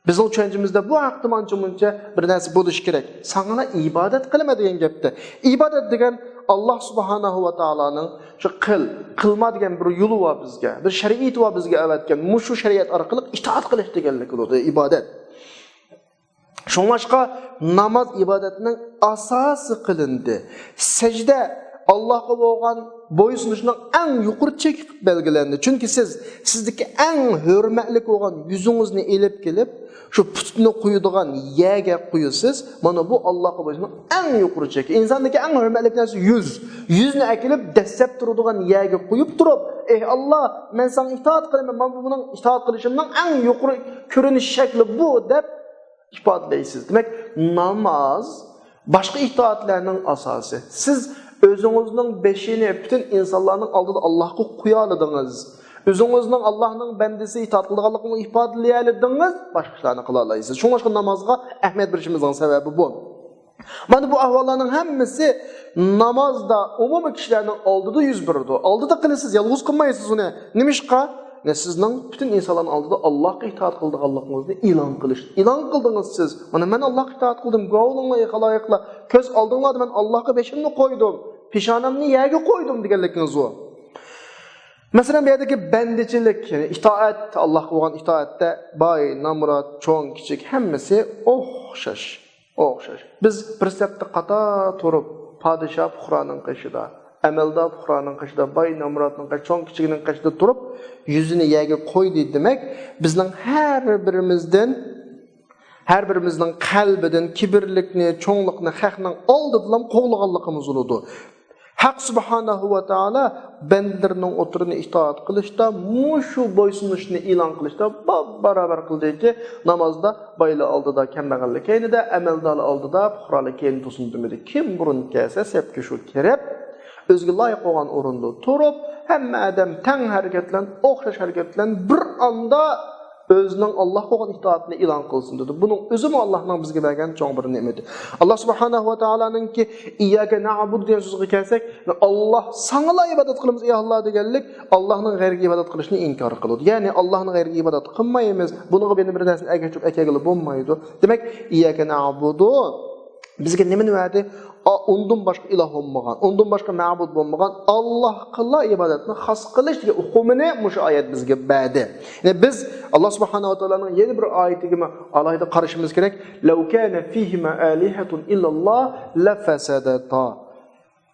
بىزنىڭ چۈشەنچىمىزدە بۇ ھەقتە مانچە مۇنچە بىر نەرسە بولۇشى كېرەك. «ساڭىلا ئىبادەت قىلىمەن» دېگەن گەپتە. ئىبادەت دېگەن ئاللا سۇبھانەھۇ ۋە تائالانىڭ شۇ «قىل، قىلما» دېگەن بىر يولى بار بىزگە، بىر شەرىئىتى بار بىزگە ئەۋەتكەن. مۇشۇ شەرىئەت ئارقىلىق ئىتائەت قىلىش دېگەنلىك بولىدۇ ئىبادەت. شۇڭلاشقا ناماز ئىبادەتنىڭ ئاساسى قىلىندى. سەجدە ئاللاھقا بولغان بويسۇنۇشنىڭ ئەڭ يۇقىرى چېكى قىلىپ بەلگىلەندى. چۈنكى سىز سىزدىكى ئەڭ ھۆرمەتلىك بولغان يۈزىڭىزنى ئېلىپ كېلىپ، شۇ پۇتنى قويىدىغان يەرگە قويىسىز. مانا بۇ ئاللاھقا بويسۇنۇشنىڭ ئەڭ يۇقىرى چېكى. ئىنساندىكى ئەڭ ھۆرمەتلىك نەرسە يۈز. يۈزنى ئەكېلىپ دەسسەپ تۇرىدىغان يەرگە قويۇپ تۇرۇپ، «ئەي ئاللا، مەن ساڭا ئىتائەت قىلىمەن، مانا بۇ مېنىڭ ئىتائەت قىلىشىمنىڭ ئەڭ يۇقىرى كۆرۈنۈش شەكلى بۇ» دەپ ئىپادىلەيسىز. دېمەك، ناماز باشقا ئىتائەتلەرنىڭ ئاساسى. سىز ئۆزىڭىزنىڭ بېشىنى پۈتۈن ئىنسانلارنىڭ ئالدىدا ئاللاھقا قويالىدىڭىز. ئۆزىڭىزنىڭ ئاللاھنىڭ بەندىسى، ئىتائەت قىلىدىغانلىقىڭىزنى ئىپادىلىيەلىدىڭىز، باشقا ئىشلارنى قىلالايسىز. شۇڭلاشقا نامازغا ئەھمىيەت بېرىشىمىزنىڭ سەۋەبى بۇ. مانا بۇ ئەھۋاللارنىڭ ھەممىسى نامازدا ئومۇمىي كىشىلەرنىڭ ئالدىدا يۈز بېرىدۇ. ئالدىدا قىلىسىز، يالغۇز قىلمايسىز ئۇنى. نېمىشقا؟ يەنى سىزنىڭ پۈتۈن ئىنسانلارنىڭ ئالدىدا ئاللاھقا ئىتائەت قىلىدىغانلىقىڭىزنى ئېلان قىلىش. ئېلان قىلدىڭىز سىز. مانا مەن ئاللاھقا ئىتائەت قىلدىم. گۇۋاھ بولۇڭلار، ئەي خالايىقلار. كۆز ئالدىڭلاردا مەن ئاللاھقا بېشىمنى قويدۇم. پېشانەمنى يەرگە قويدۇم دېگەنلىكىڭىز ئۇ. مەسىلەن، بۇ يەردىكى بەندىچىلىك، يەنى ئىتائەت، ئاللاھقا بولغان ئىتائەتتە باي، نامرات، چوڭ، كىچىك ھەممىسى ئوخشاش. ئوخشاش. بىز بىر سەپتە قاتار تۇرۇپ، پادىشاھ پۇقرانىڭ قېشىدا، ئەمەلدار پۇقرانىڭ قېشىدا، باي نامراتنىڭ قېشىدا، چوڭ كىچىكنىڭ قېشىدا تۇرۇپ، يۈزىنى يەرگە قويدى دېمەك، بىزنىڭ ھەر بىرىمىزدىن، ھەر بىرىمىزنىڭ قەلبىدىن كىبىرلىكنى، چوڭلۇقنى خەقنىڭ ئالدىدىلا قوغلىغانلىقىمىز بولىدۇ. ھەق سۇبھانەھۇ ۋە تائالا بەندىلىرىنىڭ ئوتتۇرىنى ئىتائەت قىلىشتا، مۇشۇ بويسۇنۇشنى ئېلان قىلىشتا باپ-بارابەر قىلدىكى، نامازدا بايلار ئالدىدا، كەمبەغەللەر كەينىدە، ئەمەلدارلار ئالدىدا، پۇقرالار كەينىدە تۇرسۇن دېمىدى. كىم بۇرۇن كەلسە سەپكە شۇ كىرىپ، ئۆزىگە لايىق بولغان ئورۇندا تۇرۇپ، ھەممە ئادەم تەڭ ھەرىكەت بىلەن، ئوخشاش ھەرىكەت بىلەن بىر ئاندا ئۆزىنىڭ ئاللاھقا بولغان ئىتائىتىنى ئېلان قىلسۇن دېدى. بۇنىڭ ئۆزىمۇ ئاللاھنىڭ بىزگە بەرگەن چوڭ بىر نېمىتى. ئاللاھ سۇبھانەھۇ ۋە تائالانىڭكى «ئىيياكە نەئبۇدۇ» دېگەن سۆزىگە كەلسەك، «ئاللاھ، ساڭىلا ئىبادەت قىلىمىز، ئەي ئاللاھ» دېگەنلىك، ئاللاھنىڭ غەيرىگە ئىبادەت قىلىشنى ئىنكار قىلىدۇ. يەنى، «ئاللاھنىڭ غەيرىگە ئىبادەت قىلمايمىز، بۇنىڭغا يەنە بىر نەرسىنى ئەگەشتۈرۈپ ئەكەلگىلى بولمايدۇ.» دېمەك، «ئىيياكە نەئبۇدۇ» بىزگە نېمىنى بەردى؟ ئا، ئۇندىن باشقا ئىلاھ بولمىغان، ئۇندىن باشقا مەبۇد بولمىغان ئاللاھقىلا ئىبادەتنى خاس قىلىش دېگەن ئۇقۇمىنى مۇشۇ ئايەت بىزگە بەردى. يەنى بىز ئاللاھ سۇبھانەھۇ ۋە تائالانىڭ يەنە بىر ئايىتىگىمۇ ئالاھىدە قارىشىمىز كېرەك. «لەۋ كانە فىھىما ئالىھەتۇن ئىللاللاھ لەفەسەدەتا.»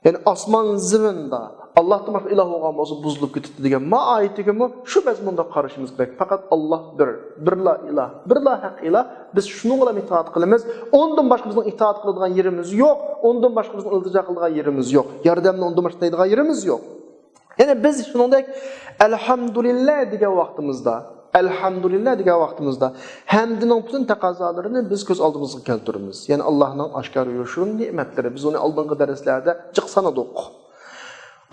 يەنى ئاسمان زېمىندا ئاللاھتىن باشقا ئىلاھ بولغان بولسا بۇزۇلۇپ كېتىپتۇ دېگەن ما ئايىتىگىمۇ شۇ مەزمۇندا قارىشىمىز كېرەك. پەقەت ئاللاھ بىر، بىرلا ئىلاھ، بىرلا ھەق ئىلاھ. بىز شۇنىڭغىلا ئىتائەت قىلىمىز. ئۇندىن باشقا بىزنىڭ ئىتائەت قىلىدىغان يېرىمىز يوق. ئۇندىن باشقا بىزنىڭ ئىلتىجا قىلىدىغان يېرىمىز يوق. ياردەمنى ئۇندىن باشقا تىلەيدىغان يېرىمىز يوق. يەنى بىز شۇنىڭدەك ئەلھەمدۇلىللا دېگەن ۋاقتىمىزدا، ئەلھەمدۇلىللا دېگەن ۋاقتىمىزدا ھەمدىنىڭ پۈتۈن تەقەززالىرىنى بىز كۆز ئالدىمىزغا كەلتۈرىمىز. يەنى ئاللاھنىڭ ئاشكارا يوشۇرۇن نېمەتلىرى. بىز ئۇنى ئالدىنقى دەرسلەردە جىق سانىدۇق.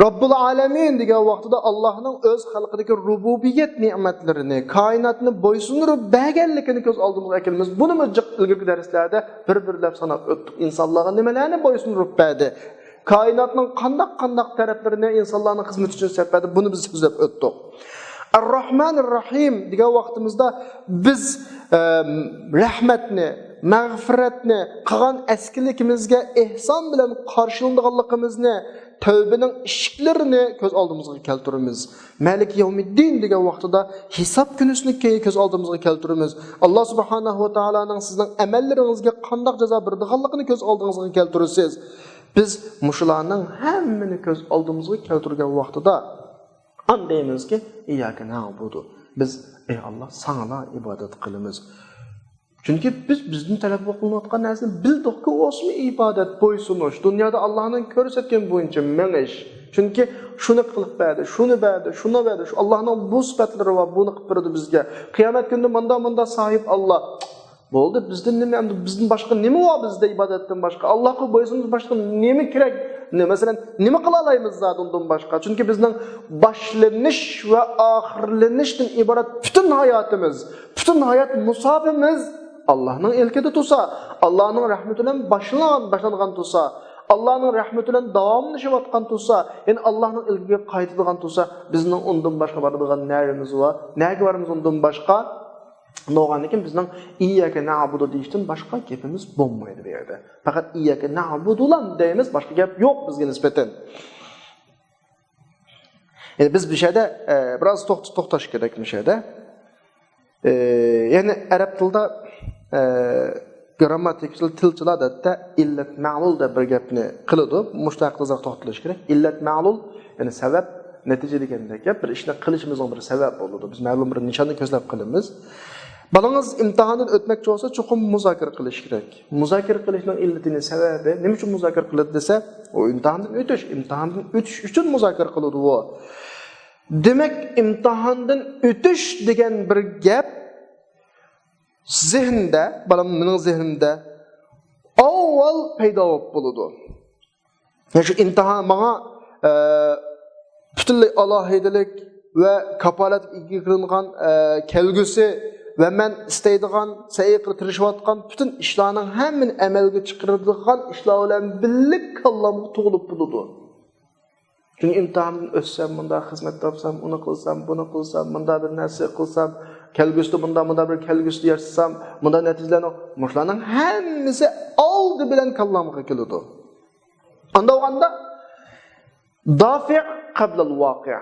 رەببۇل ئالەمىن دېگەن ۋاقتىدا ئاللاھنىڭ ئۆز خەلقىدىكى رۇبۇبىيەت نېمەتلىرىنى، كائىناتنى بويسۇندۇرۇپ بەرگەنلىكىنى كۆز ئالدىمىزغا ئەكېلىمىز. بۇنىمۇ جىق ئىلگىرىكى دەرسلەردە بىر-بىرلەپ ساناپ ئۆتتۇق. ئىنسانلارغا نېمىلەرنى بويسۇندۇرۇپ بەردى؟ كائىناتنىڭ قانداق-قانداق تەرەپلىرىنى ئىنسانلارنىڭ خىزمىتى ئۈچۈن سەپ بەردى؟ بۇنى بىز سۆزلەپ ئۆتتۇق. ئەرراھمانىر راھىم دېگەن ۋاقتىمىزدا بىز، ئەم، رەھمەتنى، مەغپىرەتنى، قىلغان ئەسكىلىكىمىزگە ئېھسان بىلەن قارشىلىنىدىغانلىقىمىزنى، تەۋبىنىڭ ئىشىكلىرىنى كۆز ئالدىمىزغا كەلتۈرىمىز. مەلىك يەۋمىددىن دېگەن ۋاقتىدا ھېساب كۈنىسىنى كۆز ئالدىمىزغا كەلتۈرىمىز. ئاللا سۇبھانەھۇ ۋە تائالانىڭ سىزنىڭ ئەمەللىرىڭىزگە قانداق جازا بېرىدىغانلىقىنى كۆز ئالدىڭىزغا كەلتۈرىسىز. بىز مۇشۇلارنىڭ ھەممىنى كۆز ئالدىمىزغا كەلتۈرگەن ۋاقتىدا، ئاندىن دەيمىزكى، ئىيياكە نەئبۇدۇ. بىز، ئەي ئاللا، ساڭىلا ئىبادەت قىلىمىز. چۈنكى بىز بىزدىن تەلەپ قىلىنىۋاتقان نەرسىنى بىلدۇقكى، ئۇ ئىبادەت، بويسۇنۇش، دۇنيادا ئاللانىڭ كۆرسەتكەن بويىچە مېڭىش. چۈنكى شۇنى قىلىپ بەردى، شۇنى بەردى، شۇنى بەردى، شۇ ئاللانىڭ بۇ سۈپەتلىرى بار، بۇنى قىلىپ بېرىدۇ بىزگە. قىيامەت كۈنىدە مۇندا، مۇندا ساھىب ئاللا. بولدى، بىزدىن نېمە ئەمدى، بىزدىن باشقا نېمە بار بىزدە ئىبادەتتىن باشقا؟ ئاللاغا بويسۇنۇش باشقا نېمە كېرەك؟ نېمە، مەسىلەن، نېمە قىلالايمىز زادى ئۇندىن باشقا؟ چۈنكى بىزنىڭ باشلىنىش ۋە ئاخىرلىنىشتىن ئىبارەت پۈتۈن ھاياتىمىز، پۈتۈن ھايات مۇساپىمىز ئاللاھنىڭ ئىلكىدە تۇرسا، ئاللاھنىڭ رەھمىتى بىلەن باشلانغان، باشلانغان تۇرسا، ئاللاھنىڭ رەھمىتى بىلەن داۋاملىشىۋاتقان تۇرسا، يەنى ئاللاھنىڭ ئىلكىگە قايتىدىغان تۇرسا، بىزنىڭ ئۇندىن باشقا بارىدىغان نەرىمىز بار؟ نەگە بارىمىز ئۇندىن باشقا؟ ئۇنداقتىن كېيىن بىزنىڭ ئىيياكە نەئبۇدۇ دېيىشتىن باشقا گېپىمىز بولمايدۇ بۇ يەردە. پەقەت ئىيياكە نەئبۇدۇلا دەيمىز، باشقا گەپ يوق بىزگە نىسبەتەن. يەنى بىز بۇ يەردە، ئە، بىراز توخت-، توختاش كېرەك بۇ يەردە. ئە، يەنى ئەرەب تىلىدا، ئە، گىرامماتىكىچىلار، تىلچىلار ئادەتتە ئىللەت مەلۇل دەپ بىر گەپنى قىلىدۇ. مۇشۇ ھەققىدە ئازراق توختىلىش كېرەك. ئىللەت مەلۇل، يەنى سەۋەب، نەتىجە دېگەندەك گەپ. بىر ئىشنى قىلىشىمىزنىڭ بىر سەۋەب بولىدۇ. بىز مەلۇم بىر نىشاننى كۆزلەپ قىلىمىز. بالىڭىز ئىمتىھاندىن ئۆتمەكچى بولسا، چوقۇم مۇزاكىرە قىلىش كېرەك. مۇزاكىرە قىلىشنىڭ ئىللىتىنى، سەۋەبى، نېمە ئۈچۈن مۇزاكىرە قىلىدۇ دېسە، ئۇ ئىمتىھاندىن ئۆتۈش، ئىمتىھاندىن ئۆتۈش ئۈچۈن مۇزاكىرە قىلىدۇ ئۇ. دېمەك، ئىمتىھاندىن ئۆتۈش دېگەن بىر گەپ زېھىندا، بالام، مېنىڭ زېھنىمدە ئاۋۋال پەيدا بولۇپ بولىدۇ. يەنى شۇ ئىمتىھان ماڭا، ئە، پۈتۈنلەي ئالاھىدىلىك ۋە كاپالەتكە ئىگە قىلىنغان، ئە، كەلگۈسى ۋە مەن ئىستەيدىغان، سەي قىلىپ تىرىشىۋاتقان پۈتۈن ئىشلارنىڭ ھەممىنى ئەمەلگە چىقىرىدىغان ئىشلار بىلەن بىللە كاللامغا تۇغۇلۇپ بولىدۇ. چۈنكى ئىمتىھاندىن ئۆتسەم، مۇنداق خىزمەت تاپسام، ئۇنى قىلسام، بۇنى قىلسام، مۇنداق بىر نەرسە قىلسام، كەلگۈسىدە مۇنداق، مۇنداق بىر كەلگۈسىدە ياشىسام، مۇنداق نەتىجىلەرنى، مۇشۇلارنىڭ ھەممىسى ئالدى بىلەن كاللامغا كېلىدۇ. ئانداق بولغاندا، دافىئ قەبلەل ۋاقىئ.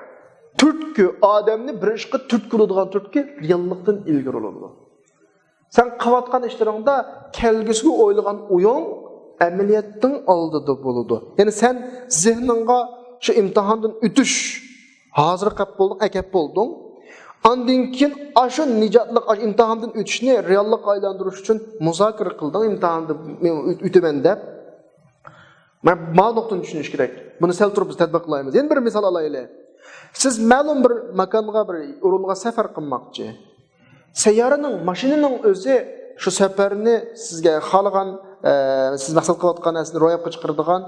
تۈرتكە، ئادەمنى بىر ئىشقا تۈرتكە قىلىدىغان تۈرتكە رېئاللىقتىن ئىلگىرى بولىدۇ. سەن قىلىۋاتقان ئىشلىرىڭدا كەلگۈسىگە ئويلىغان ئويۇڭ ئەمەلىيەتنىڭ ئالدىدا بولىدۇ. يەنى سەن زېھنىڭغا شۇ ئىمتىھاندىن ئۆتۈش، ھازىر قىلىپ بولدۇڭ، ئەكەپ بولدۇڭ. ئاندىن كېيىن ئاشۇ نىجاتلىق، ئاشۇ ئىمتىھاندىن ئۆتۈشنى رېئاللىققا ئايلاندۇرۇش ئۈچۈن مۇزاكىرە قىلدىڭ، ئىمتىھاندىن ئۆتىمەن دەپ. مانا، مانا نۇقتىنى چۈشىنىش كېرەك. بۇنى سەل تۇرۇپ بىز تەتبىق قىلايمىز. يەنە بىر مىسال ئالايلى. سىز مەلۇم بىر ماكانغا، بىر ئورۇنغا سەپەر قىلماقچى. سەييارىنىڭ، ماشىنىنىڭ ئۆزى شۇ سەپەرنى سىزگە خالىغان، ئە، سىز مەقسەت قىلىۋاتقان نەرسىنى روياپقا چىقىرىدىغان،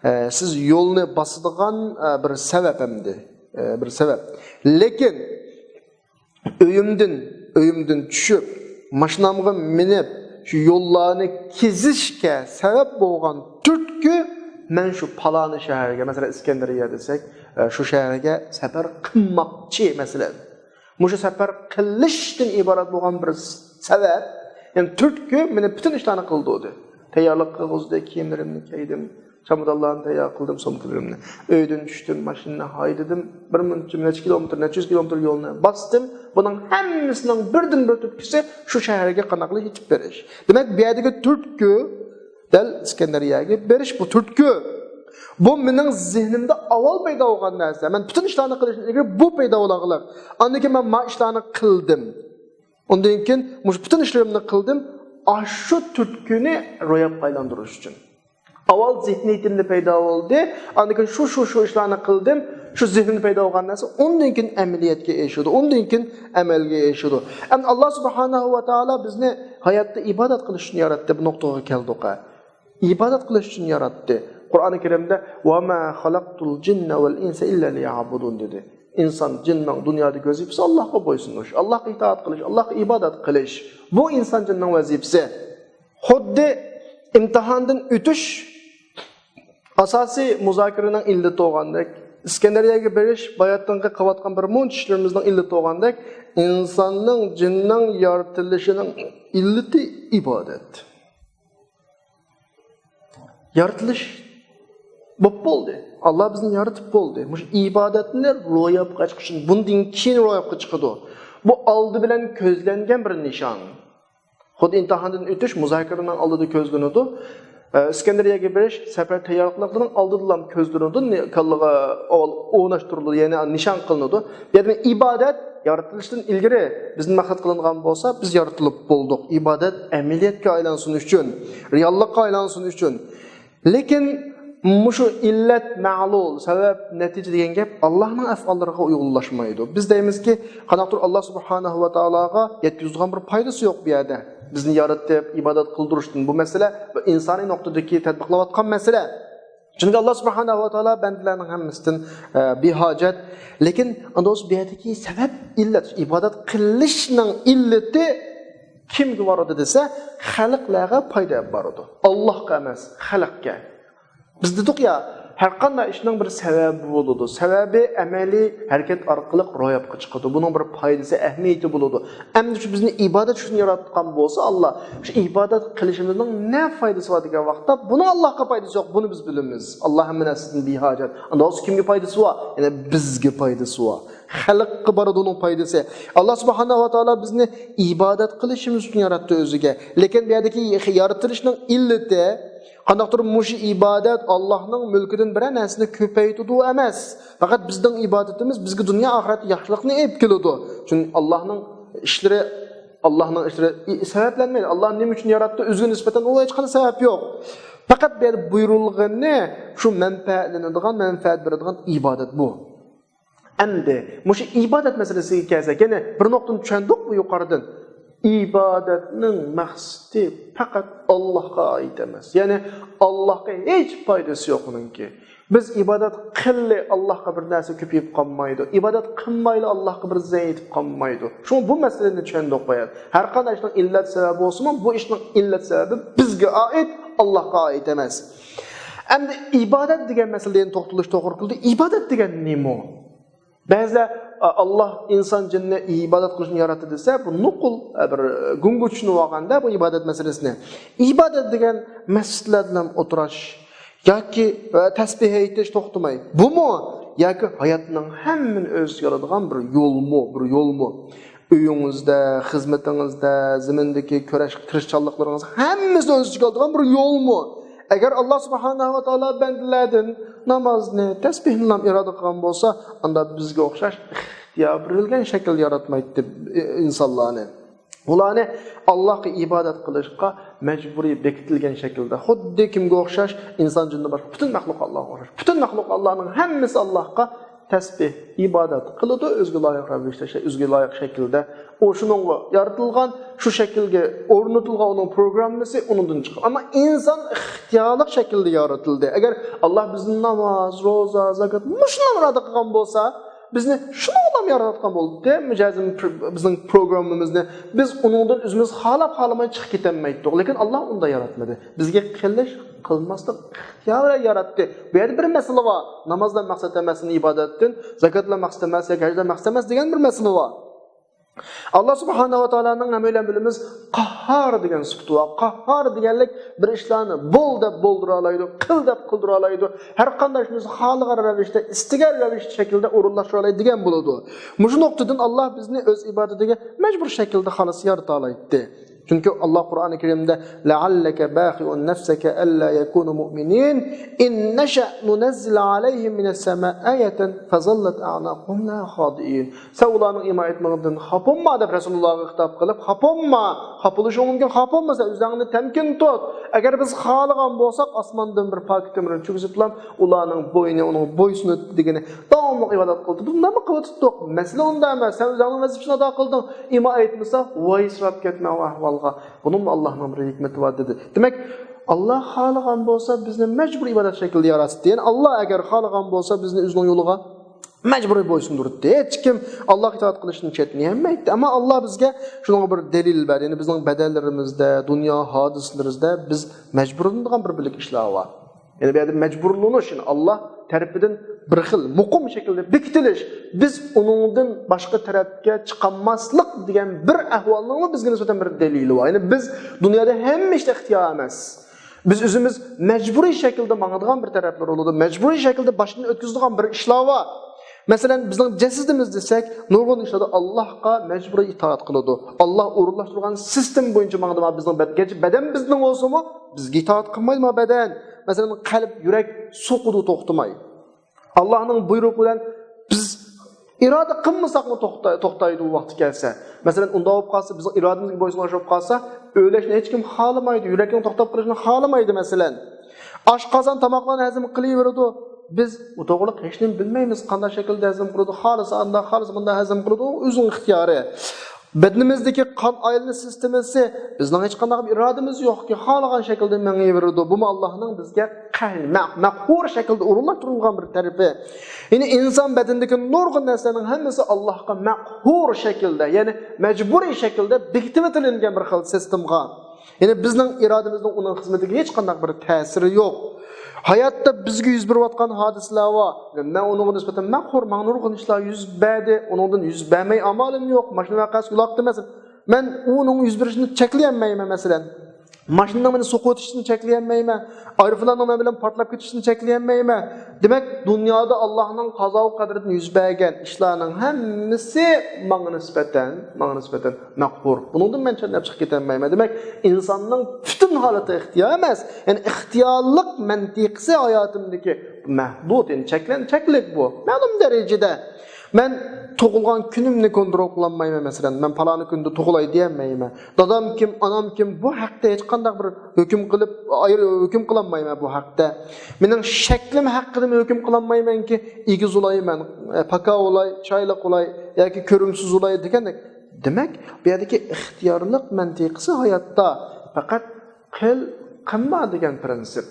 ئە، سىز يولنى باسىدىغان، ئە، بىر سەۋەب ئەمدى، ئە، بىر سەۋەب. لېكىن ئۆيۈمدىن، ئۆيۈمدىن چۈشۈپ، ماشىنامغا مىنىپ، شۇ يوللارنى كېزىشكە سەۋەب بولغان تۈرتكە، مەن شۇ پالانى شەھەرگە، مەسىلەن، ئىسكەندەرىيە دېسەك، ئە، شۇ شەھەرگە سەپەر قىلماقچى، مەسىلەن. مۇشۇ سەپەر قىلىشتىن ئىبارەت بولغان بىر سەۋەب، يەنى تۈرتكە مېنى پۈتۈن ئىشلارنى قىلدۇردى. تەييارلىق قىلغۇزدى، كىيىملىرىمنى كىيدىم، چامادانلارنى تەييار قىلدىم، سومكىلىرىمنى. ئۆيدىن چۈشتۈم، ماشىنىنى ھەيدىدىم. بىر مۇنچە، نەچچە كىلومېتىر، نەچچە يۈز كىلومېتىر يولنى باستىم. بۇنىڭ ھەممىسىنىڭ بىردىنبىر تۈرتكىسى شۇ شەھەرگە قانداقلا يېتىپ بېرىش. دېمەك، بۇ يەردىكى تۈرتكە دەل ئىسكەندەرىيەگە بېرىش بۇ تۈرتكە. بۇ مېنىڭ زېھنىمدە ئاۋۋال پەيدا بولغان نەرسە. مەن پۈتۈن ئىشلارنى قىلىشتىن ئىلگىرى بۇ پەيدا بولغانلىق. ئاندىن كېيىن مەن ما ئىشلارنى قىلدىم. ئۇندىن كېيىن مۇشۇ پۈتۈن ئىشلىرىمنى قىلدىم. ئاشۇ تۈرتكىنى روياپقا ئايلاندۇرۇش ئۈچۈن. ئاۋۋال زېھنىيىتىمدە پەيدا بولدى. ئاندىن كېيىن شۇ، شۇ، شۇ ئىشلارنى قىلدىم. شۇ زېھنىمدە پەيدا بولغان نەرسە ئۇندىن كېيىن ئەمەلىيەتكە ئېشىدۇ. ئۇندىن كېيىن ئەمەلگە ئېشىدۇ. ئەمدى ئاللا سۇبھانەھۇ ۋە تائالا بىزنى ھاياتتا ئىبادەت قىلىش ئۈچۈن ياراتتى. بۇ نۇقتىغا كەلدۇق. ئىبادەت قىلىش ئۈچۈن ياراتتى. قۇرئان كەرىمدە «ۋە ما خەلەقتۇل جىننە ۋەل ئىنسە ئىللا لىيەبۇدۇن» دېدى. ئىنسان، جىننىڭ دۇنيادىكى ۋەزىپىسى ئاللاھقا بويسۇنۇش، ئاللاھقا ئىتائەت قىلىش، ئاللاھقا ئىبادەت قىلىش. بۇ ئىنسان جىننىڭ ۋەزىپىسى. خۇددى ئىمتىھاندىن ئۆتۈش ئاساسىي مۇزاكىرىنىڭ ئىللىتى بولغاندەك، ئىسكەندەرىيەگە بېرىش باياتىنقى قىلىۋاتقان بىر مۇنچە ئىشلىرىمىزنىڭ ئىللىتى بولغاندەك، ئىنساننىڭ، جىننىڭ يارىتىلىشىنىڭ ئىللىتى ئىبادەت. يارىتىلىش بوپ بولدى. ئاللا بىزنى يارىتىپ بولدى. مۇشۇ ئىبادەتنى روياپقا چىقىرىش ئۈچۈن، بۇندىن كېيىن روياپقا چىقىدۇ. بۇ ئالدى بىلەن كۆزلەنگەن بىر نىشان. خۇددى ئىمتىھاندىن ئۆتۈش مۇزاكىرىنىڭ ئالدىدا كۆزلىنىدۇ. ئە، ئىسكەندەرىيەگە بېرىش سەپەر تەييارلىقلىرىنىڭ ئالدىدىلا كۆزلىنىدۇ، نى-، كاللىغا ئاۋۋال ئورناشتۇرۇلىدۇ، يەنى نىشان قىلىنىدۇ. بۇ يەردە ئىبادەت يارىتىلىشتىن ئىلگىرى بىزدىن مەقسەت قىلىنغان بولسا، بىز يارىتىلىپ بولدۇق. ئىبادەت ئەمەلىيەتكە ئايلانسۇن ئۈچۈن، رېئاللىققا ئايلانسۇن ئۈچۈن. لېكىن مۇشۇ ئىللەت مەلۇل، سەۋەب، نەتىجە دېگەن گەپ ئاللانىڭ ئەفئاللىرىغا ئۇيغۇنلاشمايدۇ. بىز دەيمىزكى، قانداقتۇر ئاللا سۇبھانەھۇ ۋە تائالاغا يەتكۈزىدىغان بىر پايدىسى يوق بۇ يەردە. بىزنى يارىتىپ، ئىبادەت قىلدۇرۇشتىن بۇ مەسىلە بىر ئىنسانىي نۇقتىدىكى تەتبىقلاۋاتقان مەسىلە. چۈنكى ئاللا سۇبھانەھۇ ۋە تائالا بەندىلەرنىڭ ھەممىسىدىن، ئە، بىھاجەت. لېكىن ئەمدى بولسا بۇ يەردىكى سەۋەب، ئىللەت، ئىبادەت قىلىشنىڭ ئىللىتى كىمگە بارىدۇ دېسە، خەلقلەرگە پايدا ئېلىپ بارىدۇ. ئاللاھقا ئەمەس، خەلقكە. بىز دېدۇق يا، ھەر قانداق ئىشنىڭ بىر سەۋەبى بولىدۇ. سەۋەبى ئەمەلىي ھەرىكەت ئارقىلىق روياپقا چىقىدۇ. بۇنىڭ بىر پايدىسى، ئەھمىيىتى بولىدۇ. ئەمدى شۇ بىزنى ئىبادەت ئۈچۈن ياراتقان بولسا ئاللا، شۇ ئىبادەت قىلىشىمىزنىڭ نە پايدىسى بار دېگەن ۋاقىتتا، بۇنىڭ ئاللاھقا پايدىسى يوق، بۇنى بىز بىلىمىز. ئاللا ھەممە نەرسىدىن بىھاجەت. ئاندىن بولسا كىمگە پايدىسى بار؟ يەنە بىزگە پايدىسى بار. خەلققە بارىدۇ ئۇنىڭ پايدىسى. ئاللا سۇبھانەھۇ ۋە تائالا بىزنى ئىبادەت قىلىشىمىز ئۈچۈن ياراتتى ئۆزىگە. لېكىن بۇ يەردىكى يارىتىلىشنىڭ ئىللىتى، قانداقتۇر مۇشۇ ئىبادەت ئاللاھنىڭ مۈلكىدىن بىرەر نەرسىنى كۆپەيتىدۇ ئەمەس. پەقەت بىزنىڭ ئىبادىتىمىز بىزگە دۇنيا ئاخىرەتتە ياخشىلىقنى ئېلىپ كېلىدۇ. چۈنكى ئاللاھنىڭ ئىشلىرى، ئاللاھنىڭ ئىشلىرى ئى-، سەۋەبلەنمەيدۇ. ئاللا نېمە ئۈچۈن ياراتتى؟ ئۆزىگە نىسبەتەن ئۇ ھېچقانداق سەۋەب يوق. پەقەت بۇ يەردە بۇيرۇلغىنى شۇ مەنپەئەتلىنىدىغان، مەنپەئەت بېرىدىغان ئىبادەت بۇ. ئەمدى مۇشۇ ئىبادەت مەسىلىسىگە كەلسەك، يەنە بىر نۇقتىنى چۈشەندۇقمۇ يۇقىرىدىن؟ ئىبادەتنىڭ مەقسىتى پەقەت ئاللاھقا ئائىت ئەمەس. يەنى ئاللاھقا ھېچ پايدىسى يوق ئۇنىڭكى. بىز ئىبادەت قىللى ئاللاھقا بىر نەرسە كۆپىيىپ قالمايدۇ. ئىبادەت قىلمايلى ئاللاھقا بىر زەيىپ قالمايدۇ. شۇڭا بۇ مەسىلىنى چۈشەندۇق بۇ يەردە. ھەر قانداق ئىشنىڭ ئىللەت سەۋەبى بولسىمۇ، بۇ ئىشنىڭ ئىللەت سەۋەبى بىزگە ئائىت، ئاللاھقا ئائىت ئەمەس. ئەمدى ئىبادەت دېگەن مەسىلىدە يەنە توختىلىش توغرا كېلىدۇ. ئىبادەت دېگەن نېمە؟ بەزىلەر، ئا، ئاللا ئىنسان جىننى ئىبادەت قىلىشنى ياراتتى دېسە، بۇ نوقۇل، ئە، بىر، ئە، گۇڭگا چۈشىنىۋالغاندا بۇ ئىبادەت مەسىلىسىنى. ئىبادەت دېگەن مەسچىتلەر بىلەن ئولتۇراش ياكى، ئە، تەسبىھ ئېيتىش توختىماي. بۇمۇ ياكى ھاياتنىڭ ھەممىنى ئۆز ئىچىگە ئالىدىغان بىر يولمۇ، بىر يولمۇ؟ ئۆيىڭىزدە، خىزمىتىڭىزدە، زېمىندىكى كۈرەش، تىرىشچانلىقلىرىڭىز ھەممىسىنى ئۆز ئىچىگە ئالىدىغان بىر يولمۇ؟ ئەگەر ئاللا سۇبھانەھۇ ۋە تائالا بەندىلەردىن نامازنى، تەسبىھنىلا ئىرادە قىلغان بولسا، ئاندا بىزگە ئوخشاش ئىختىيار بېرىلگەن شەكىلدە ياراتمايتتى ئى-، ئىنسانلارنى. ئۇلارنى ئاللاھقا ئىبادەت قىلىشقا مەجبۇرىي بېكىتىلگەن شەكىلدە، خۇددى كىمگە ئوخشاش؟ ئىنسان جىندىن باشقا پۈتۈن مەخلۇق ئاللاھقا ئوخشاش. پۈتۈن مەخلۇق ئاللانىڭ ھەممىسى ئاللاھقا تەسبىھ، ئىبادەت قىلىدۇ، ئۆزىگە لايىق رەۋىشتە، ئۆزىگە لايىق شەكىلدە. ئۇ شۇنىڭغا يارىتىلغان، شۇ شەكىلگە ئورنىتىلغان ئۇنىڭ پروگراممىسى ئۇنىڭدىن چىققان. ئەمما ئىنسان ئىختىيارلىق شەكىلدە يارىتىلدى. ئەگەر ئاللا بىزنى ناماز، روزا، زاكات، مۇشۇلارنى ئىرادە قىلغان بولسا، بىزنى شۇنىڭغىلا ياراتقان بولدى. مىجەزىم پر-، بىزنىڭ پروگراممىمىزنى بىز ئۇنىڭدىن ئۆزىمىز خالاپ خالىماي چىقىپ كېتەلمەيتتۇق. لېكىن ئاللا ئۇنداق ياراتمىدى. بىزگە قىلىش، قىلماسلىق ئىختىيارى ياراتتى. بۇ يەردە بىر مەسىلە بار. نامازلا مەقسەت ئەمەس ئىبادەتتىن، زاكاتلا مەقسەت ئەمەس ياكى ھەجلا مەقسەت ئەمەس دېگەن بىر مەسىلە بار. ئاللا سۇبھانەھۇ ۋە تائالانىڭ ھەممەيلەن بىلىمىز، قاھھار دېگەن سۈپىتى بار. قاھھار دېگەنلىك بىر ئىشلارنى بول دەپ بولدۇرالايدۇ، قىل دەپ قىلدۇرالايدۇ. ھەر قانداق ئىشنى خالىغان رەۋىشتە، ئىستىگەن رەۋىشتە شەكىلدە ئورۇنلاشتۇرالايدۇ دېگەن بولىدۇ. مۇشۇ نۇقتىدىن ئاللا بىزنى ئۆز ئىبادىتىگە مەجبۇر شەكىلدە خالىسا يارىتالايتتى. چۈنكى ئاللا قۇرئانى كەرىمدە، لەئەللەكە باخىئۇن نەفسەكە ئەللا يەكۇنۇ مۇئمىنىن ئىن نەشەئ نۇنەززىل ئەلەيھىم مىنەسسەمائى ئايەتەن فەزەللەت ئەئناقۇھۇم لەھا خازىئىن. سەن ئۇلارنىڭ ئىمان ئېيتمىغىنىدىن خاپا بولما، دەپ رەسۇلۇللاغا خىتاب قىلىپ، خاپا بولما، خاپىلىشىڭ مۇمكىن، خاپا بولما، سەن ئۆزۈڭنى تەمكىن تۇت. ئەگەر بىز خالىغان بولساق، ئاسماندىن بىر پاكىت تۆمۈرنى چۈشۈرۈپ، ئۇلارنىڭ بوينى ئۇنىڭغا بويسۇنىدۇ دېگىنى، داۋاملىق ئىبادەت قىلدى. بۇ نېمە قىلىۋاتىدۇق؟ مەسىلە ئۇندا ئەمەس. سەن ئۆزۈڭنىڭ ۋەزىپىسىنى ئادا قىلدىڭ. ئىمان ئېيتمىسا، ۋايسىراپ كەتمە ئۇ ئەھۋالغا. بۇنىڭمۇ ئاللانىڭ بىر ھېكمىتى بار، دېدى. دېمەك، ئاللا خالىغان بولسا، بىزنى مەجبۇرىي ئىبادەت شەكلىدە ياراتتى. يەنى ئاللا ئەگەر خالىغان بولسا، بىزنى ئۆزىنىڭ يولىغا مەجبۇرىي بويسۇندۇرۇتتى. ھېچكىم ئاللاغا ئىتائەت قىلىشتىن چەتنىيەلمەيتتى. ئەمما ئاللا بىزگە شۇنىڭغا بىر دەلىل بەردى. يەنى بىزنىڭ بەدەنلىرىمىزدە، دۇنيا ھادىسىلىرىمىزدە بىز مەجبۇرلىنىدىغان بىر بۆلەك ئىشلار بار. يەنى بۇ يەردە مەجبۇرلىنىش، يەنى ئاللا تەرىپىدىن بىر خىل مۇقىم شەكىلدە بېكىتىلىش، بىز ئۇنىڭدىن باشقا تەرەپكە چىقالماسلىق دېگەن بىر ئەھۋالنىڭمۇ بىزگە نىسبەتەن بىر دەلىلى بار. يەنى بىز دۇنيادا ھەممە ئىشتا ئىختىيار ئەمەس. بىز ئۆزىمىز مەجبۇرىي شەكىلدە ماڭىدىغان بىر تەرەپلەر بولىدۇ. مەجبۇرىي شەكىلدە باشتىن ئۆتكۈزىدىغان بىر ئىشلار بار. مەسىلەن، بىزنىڭ جەسىتىمىز دېسەك، نۇرغۇن ئىشلاردا ئاللاھقا مەجبۇرىي ئىتائەت قىلىدۇ. ئاللاھ ئورۇنلاشتۇرغان سىستېما بويىچە ماڭىدۇ. بىزنىڭ بەد-، گەرچە بەدەن بىزنىڭ بولسىمۇ، بىزگە ئىتائەت قىلمايدۇ ما بەدەن. مەسىلەن، قەلب، يۈرەك سوقىدۇ توختىماي. ئاللاھنىڭ بۇيرۇقى بىلەن بىز ئىرادە قىلمىساقمۇ توختا-، توختايدۇ ۋاقتى كەلسە. مەسىلەن، ئۇنداق بولۇپ قالسا، بىزنىڭ ئىرادىمىزگە بويسۇنغان بولۇپ قالسا، ئۆلۈشنى ھېچكىم خالىمايدۇ، يۈرەكنىڭ توختاپ قېلىشىنى خالىمايدۇ، مەسىلەن. ئاشقازان تاماقلارنى ھەزىم قىلىۋېرىدۇ. بىز بۇ توغرىلىق ھېچنېمە بىلمەيمىز، قانداق شەكىلدە ھەزىم قىلىدۇ، خالىسا ئانداق، خالىسا مۇنداق ھەزىم قىلىدۇ، ئۇ ئۆزىنىڭ ئىختىيارى. بەدىنىمىزدىكى قان ئايلىنىش سىستېمىسى، بىزنىڭ ھېچقانداق بىر ئىرادىمىز يوقكى، خالىغان شەكىلدە مېڭىۋېرىدۇ. بۇمۇ ئاللاھنىڭ بىزگە قەھرى، مەق-، مەقھۇر شەكىلدە ئورۇنلاشتۇرۇلغان بىر تەرىپى. يەنى ئىنسان بەدىنىدىكى نۇرغۇن نەرسىلەرنىڭ ھەممىسى ئاللاھقا مەقھۇر شەكىلدە، يەنى مەجبۇرىي شەكىلدە بېكىتىۋېتىلىنگەن بىر خىل سىستېمىغا. يەنى بىزنىڭ ئىرادىمىزنىڭ ئۇنىڭ خىزمىتىگە ھېچقانداق بىر تەسىرى يوق. ھاياتتا بىزگە يۈز بېرىۋاتقان ھادىسىلەر بار. مەن ئۇنىڭغا نىسبەتەن مەقھۇر، ماڭا نۇرغۇن ئىشلار يۈز بەردى، ئۇنىڭدىن يۈز بەرمەي ئامالىم يوق. ماشىنا ۋەقەسى يولاقتى، مەسىلەن. مەن ئۇنىڭ يۈز بېرىشىنى چەكلىيەلمەيمەن، مەسىلەن. ماشىنىنىڭ مېنى سوقۇۋېتىشىنى چەكلىيەلمەيمەن. ئايروپىلاننىڭ مەن بىلەن پارتلاپ كېتىشىنى چەكلىيەلمەيمەن. دېمەك، دۇنيادا ئاللاھنىڭ قازا-قەدرىدىن يۈز بەرگەن ئىشلارنىڭ ھەممىسى ماڭا نىسبەتەن، ماڭا نىسبەتەن مەقھۇر. بۇنىڭدىن مەن چەتنەپ چىقىپ كېتەلمەيمەن. دېمەك، ئىنساننىڭ پۈتۈن ھالىتى ئىختىيار ئەمەس. يەنى ئىختىيارلىق مەنتىقىسى ھاياتىمدىكى مەھدۇد، يەنى چەكلەن-، چەكلىك بۇ. مەلۇم دەرىجىدە. مەن تۇغۇلغان كۈنۈمنى كونترول قىلالمايمەن، مەسىلەن. مەن پالانى كۈندە تۇغۇلاي دېيەلمەيمەن. دادام كىم، ئانام كىم، بۇ ھەقتە ھېچقانداق بىر ھۆكۈم قىلىپ، ئاير-، ھۆكۈم قىلالمايمەن بۇ ھەقتە. مېنىڭ شەكلىم ھەققىدىمۇ ھۆكۈم قىلالمايمەنكى، ئېگىز بولايمەن، ئە، پاكا بولاي، چىرايلىق بولاي ياكى كۆرۈمسىز بولاي دېگەندەك. دېمەك، بۇ يەردىكى ئىختىيارلىق مەنتىقىسى ھاياتتا پەقەت قىل، قىلما دېگەن پىرىنسىپ.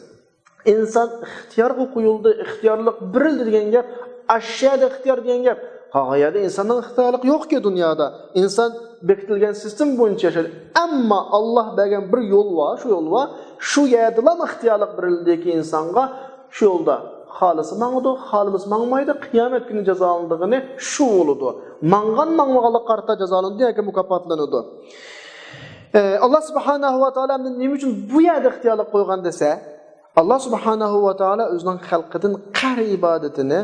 ئىنسان ئىختىيارغا قويۇلدى، ئىختىيارلىق بېرىلدى دېگەن گەپ، ئاشۇ يەردە ئىختىيار دېگەن گەپ، قالغان يەردە ئىنساننىڭ ئىختىيارلىقى يوقكى دۇنيادا. ئىنسان بېكىتىلگەن سىستېما بويىچە ياشايدۇ. ئەمما ئاللا بەرگەن بىر يول بار، شۇ يول بار. شۇ يەردىلا ئىختىيارلىق بېرىلدىكى ئىنسانغا، شۇ يولدا خالىسا ماڭىدۇ، خالىمىسا ماڭمايدۇ. قىيامەت كۈنى جازالىنىدىغىنى شۇ بولىدۇ. ماڭغان ماڭمىغانلىققا قارىتا جازالىنىدۇ ياكى مۇكاپاتلىنىدۇ. ئە، ئاللا سۇبھانەھۇ ۋە تائالا نېمە ئۈچۈن بۇ يەردە ئىختىيارلىق قويغان دېسە، ئاللا سۇبھانەھۇ ۋە تائالا ئۆزىنىڭ خەلقىدىن قەھر ئىبادىتىنى،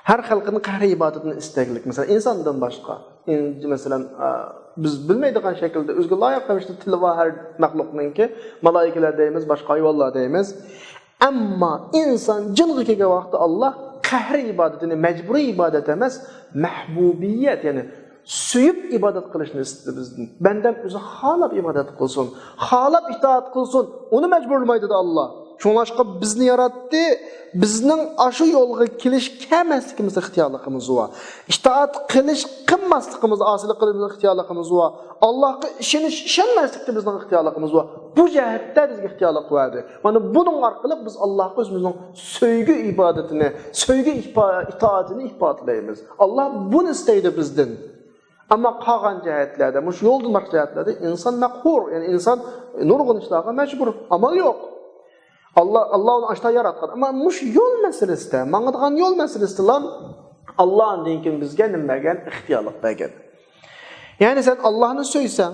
ھەر خەلقىدىن قەھر ئىبادىتىنى ئىستەكلىك. مەسىلەن، ئىنساندىن باشقا. ئىن-، مەسىلەن، ئا، بىز بىلمەيدىغان شەكىلدە ئۆزىگە لايىق رەۋىشتە تىلى بار ھەر مەخلۇقنىڭكى، مالايىكىلەر دەيمىز، باشقا ھايۋانلار دەيمىز. ئەمما ئىنسان جىنغا كەلگەن ۋاقىتتا ئاللا قەھر ئىبادىتىنى، مەجبۇرىي ئىبادەت ئەمەس، مەھبۇبىيەت، يەنى سۆيۈپ ئىبادەت قىلىشنى ئىستىدى بىزدىن. بەندەم ئۆزى خالاپ ئىبادەت قىلسۇن، خالاپ ئىتائەت قىلسۇن، ئۇنى مەجبۇرلىماي دېدى ئاللا. شۇڭلاشقا بىزنى ياراتتى، بىزنىڭ ئاشۇ يولغا كېلىش كەلمەسلىكىمىزدە ئىختىيارلىقىمىز بار. ئىتائەت قىلىش قىلماسلىقىمىزدا، ئاسىيلىق قىلىشىمىزدا ئىختىيارلىقىمىز بار. ئاللاھقا ئىشىنىش ئىشەنمەسلىكتە بىزنىڭ ئىختىيارلىقىمىز بار. بۇ جەھەتتە بىزگە ئىختىيارلىق بەردى. مانا بۇنىڭ ئارقىلىق بىز ئاللاھقا ئۆزىمىزنىڭ سۆيگۈ ئىبادىتىنى، سۆيگۈ ئىپا-، ئىتائىتىنى ئىپادىلەيمىز. ئاللا بۇنى ئىستەيدۇ بىزدىن. ئەمما قالغان جەھەتلەردە، مۇشۇ يولدىن باشقا جەھەتلەردە ئىنسان مەقھۇر، يەنى ئىنسان نۇرغۇن ئىشلارغا مەجبۇر، ئامال يوق. ئاللا، ئاللا ئۇنى ئاشتا ياراتقان. ئەمما مۇشۇ يول مەسىلىسىدە، ماڭىدىغان يول مەسىلىسىدىلا ئاللا ئاندىن كېيىن بىزگە نېمە بەرگەن؟ ئىختىيارلىق بەرگەن. يەنى سەن ئاللانى سۆيسەڭ،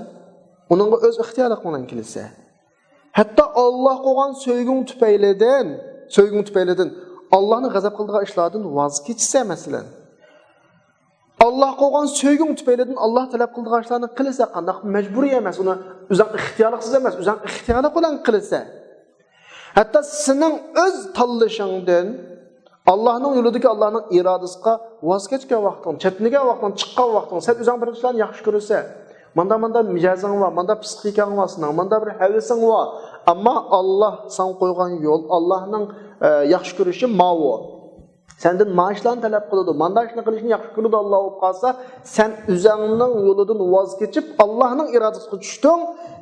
ئۇنىڭغا ئۆز ئىختىيارلىقىڭ بىلەن كېلىسەن. ھەتتا ئاللاغا قويغان سۆيگۈڭ تۈپەيلىدىن، سۆيگۈڭ تۈپەيلىدىن ئاللانى غەزەپ قىلىدىغان ئىشلاردىن ۋاز كېچىسەن، مەسىلەن. ئاللاھقا بولغان سۆيگۈڭ تۈپەيلىدىن ئاللاھ تەلەپ قىلىدىغان ئىشلارنى قىلىسەن، قانداق مەجبۇرىي ئەمەس، ئۇنى ئۆزۈڭ ئىختىيارلىقسىز ئەمەس، ئۆزۈڭ ئىختىيارلىق بىلەن قىلىسەن. ھەتتا سېنىڭ ئۆز تاللىشىڭدىن، ئاللاھنىڭ يولىدىكى، ئاللاھنىڭ ئىرادىسىغا ۋاز كەچكەن ۋاقتىڭ، چەتنىگەن ۋاقتىڭ، چىققان ۋاقتىڭ، سەن ئۆزۈڭ بىر ئىشلارنى ياخشى كۆرىسەن. ماندا، ماندا مىجەزىڭ بار، ماندا پسىخىكاڭ بار سېنىڭ، ماندا بىر ھەۋىسىڭ بار. ئەمما ئاللاھ ساڭا قويغان يول، ئاللاھنىڭ، ئە، ياخشى كۆرۈشى ماۋۇ. سەندىن ما ئىشلارنى تەلەپ قىلىدۇ، ماندا ئىشنى قىلىشنى ياخشى كۆرىدۇ ئاللاھ بولۇپ قالسا، سەن ئۆزۈڭنىڭ يولىدىن ۋاز كېچىپ، ئاللاھنىڭ ئىرادىسىغا چۈشتۈڭ.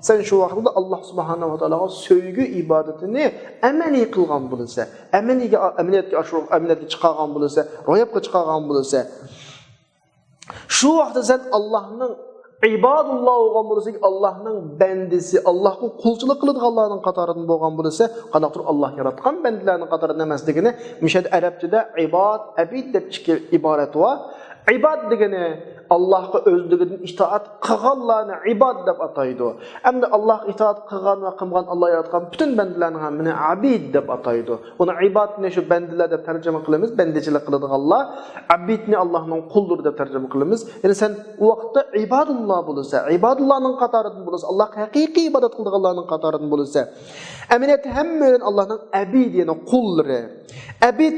سەن شۇ ۋاقىتتا ئاللاھ سۇبھانەھۇ ۋە تائالاغا سۆيگۈ ئىبادىتىنى ئەمەلىي قىلغان بولىسەن، ئەمەلىيگە، ئەمەلىيەتكە ئاشۇرۇپ، ئەمەلىيەتكە چىقارغان بولىسەن، روياپقا چىقارغان بولىسەن. شۇ ۋاقىتتا سەن ئاللاھنىڭ ئىبادۇللاھ بولغان بولىسەن، ئاللاھنىڭ بەندىسى، ئاللاھقا قۇلچىلىق قىلىدىغانلارنىڭ قاتارىدىن بولغان بولىسەن، قانداقتۇر ئاللاھ ياراتقان بەندىلەرنىڭ قاتارىدىن ئەمەسلىكىنى. مۇشۇ يەردە ئەرەبچىدە ئىباد، ئەبىد دەپ ئىككى ئىبارەت بار. ئىباد دېگىنى ئاللاھقا ئۆزلۈكىدىن ئىتائەت قىلغانلارنى ئىباد دەپ ئاتايدۇ. ئەمدى ئاللاھقا ئىتائەت قىلغان ۋە قىلمىغان، ئاللاھ ياراتقان پۈتۈن بەندىلەرنىڭ ھەممىنى ئەبىد دەپ ئاتايدۇ. بۇنى ئىبادنى شۇ بەندىلەر دەپ تەرجىمە قىلىمىز، بەندىچىلىك قىلىدىغانلار. ئەبىدنى ئاللاھنىڭ قۇللىرى دەپ تەرجىمە قىلىمىز. يەنى سەن ئۇ ۋاقىتتا ئىبادۇللا بولىسەن، ئىبادۇللانىڭ قاتارىدىن بولىسەن، ئاللاھقا ھەقىقىي ئىبادەت قىلىدىغانلارنىڭ قاتارىدىن بولىسەن. ئەمەلىيەتتە ھەممەيلەن ئاللاھنىڭ ئەبىدى، يەنى قۇللىرى. ئەبىد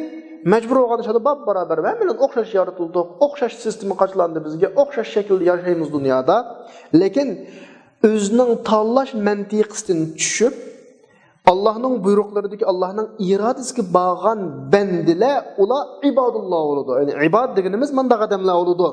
مەجبۇر بولغان ئىشلاردا بار-بارابەر، ھەممەيلەن ئوخشاش يارىتىلدۇق، ئوخشاش سىستېما قاچىلاندى بىزگە، ئوخشاش شەكىلدە ياشايمىز دۇنيادا. لېكىن ئۆزىنىڭ تاللاش مەنتىقىسىدىن چۈشۈپ، ئاللاھنىڭ بۇيرۇقلىرىدىكى، ئاللاھنىڭ ئىرادىسىگە بارغان بەندىلەر، ئۇلار ئىبادۇللا بولىدۇ. يەنى ئىباد دېگىنىمىز مانداق ئادەملەر بولىدۇ.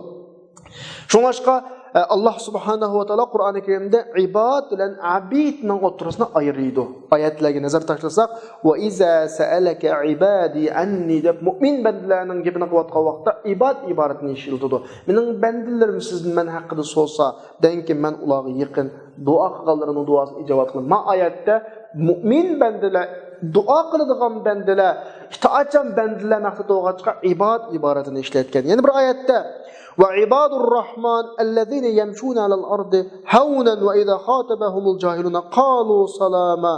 شۇڭلاشقا، ئە، ئاللاھ سۇبھانەھۇ ۋە تائالا قۇرئانى كەرىمدە ئىباد بىلەن ئەبىدنىڭ ئوتتۇرىسىنى ئايرىيدۇ. ئايەتلەرگە نەزەر تاشلىساق، ۋە ئىزا سەئەلەكە ئىبادى ئەننى دەپ مۆمىن بەندىلەرنىڭ گېپىنى قىلىۋاتقان ۋاقىتتا ئىباد ئىبارىتىنى ئىشلىتىدۇ. مېنىڭ بەندىلىرىم سىزدىن مەن ھەققىدە سورىسا، دەڭكى مەن ئۇلارغا يېقىن، دۇئا قىلغانلىرىنىڭ دۇئاسىنى ئىجابە قىلىمەن. ما ئايەتتە مۆمىن بەندىلەر، دۇئا قىلىدىغان بەندىلەر، ئىتائەتچان بەندىلەر مەقسەت بولغاچقا ئىباد ئىبارىتىنى ئىشلەتكەن. يەنە بىر ئايەتتە، ۋە ئىبادۇر راھمان ئەللەزىنە يەمشۇنە ئەلەل ئەردى ھەۋنەن ۋە ئىزا خاتەبەھۇمۇل جاھىلۇنە قالۇ سالاما.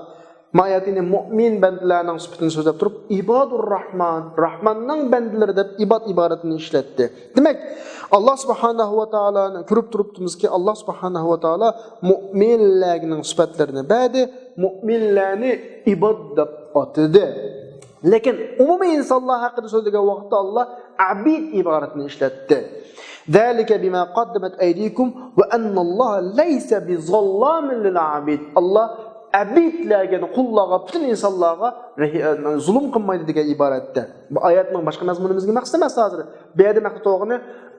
ما ئايەتتە يەنە مۆمىن بەندىلەرنىڭ سۈپىتىنى سۆزلەپ تۇرۇپ، ئىبادۇر راھمان، راھماننىڭ بەندىلىرى دەپ ئىباد ئىبارىتىنى ئىشلەتتى. دېمەك، ئاللاھ سۇبھانەھۇ ۋە تائالانى كۆرۈپ تۇرۇپتىمىزكى، ئاللاھ سۇبھانەھۇ ۋە تائالا مۆمىنلەرنىڭ سۈپەتلىرىنى بەردى، مۆمىنلەرنى ئىباد دەپ ئاتىدى. لېكىن ئومۇمىي ئىنسانلار ھەققىدە سۆزلىگەن ۋاقىتتا ئاللاھ ئەبىد ئىبارىتىنى ئىشلەتتى. ذلك بما قدمت أيديكم وأن الله ليس بظلام للعبيد. ئاللاھ ئەبىدلەرگە، قۇللارغا، پۈتۈن ئىنسانلارغا رەھ-، زۇلۇم قىلمايدۇ دېگەن ئىبارەتتە. بۇ ئايەتنىڭ باشقا مەزمۇنىمىزگە مەقسەت ئەمەس ھازىر. بۇ يەردە مەقسەت بولغىنى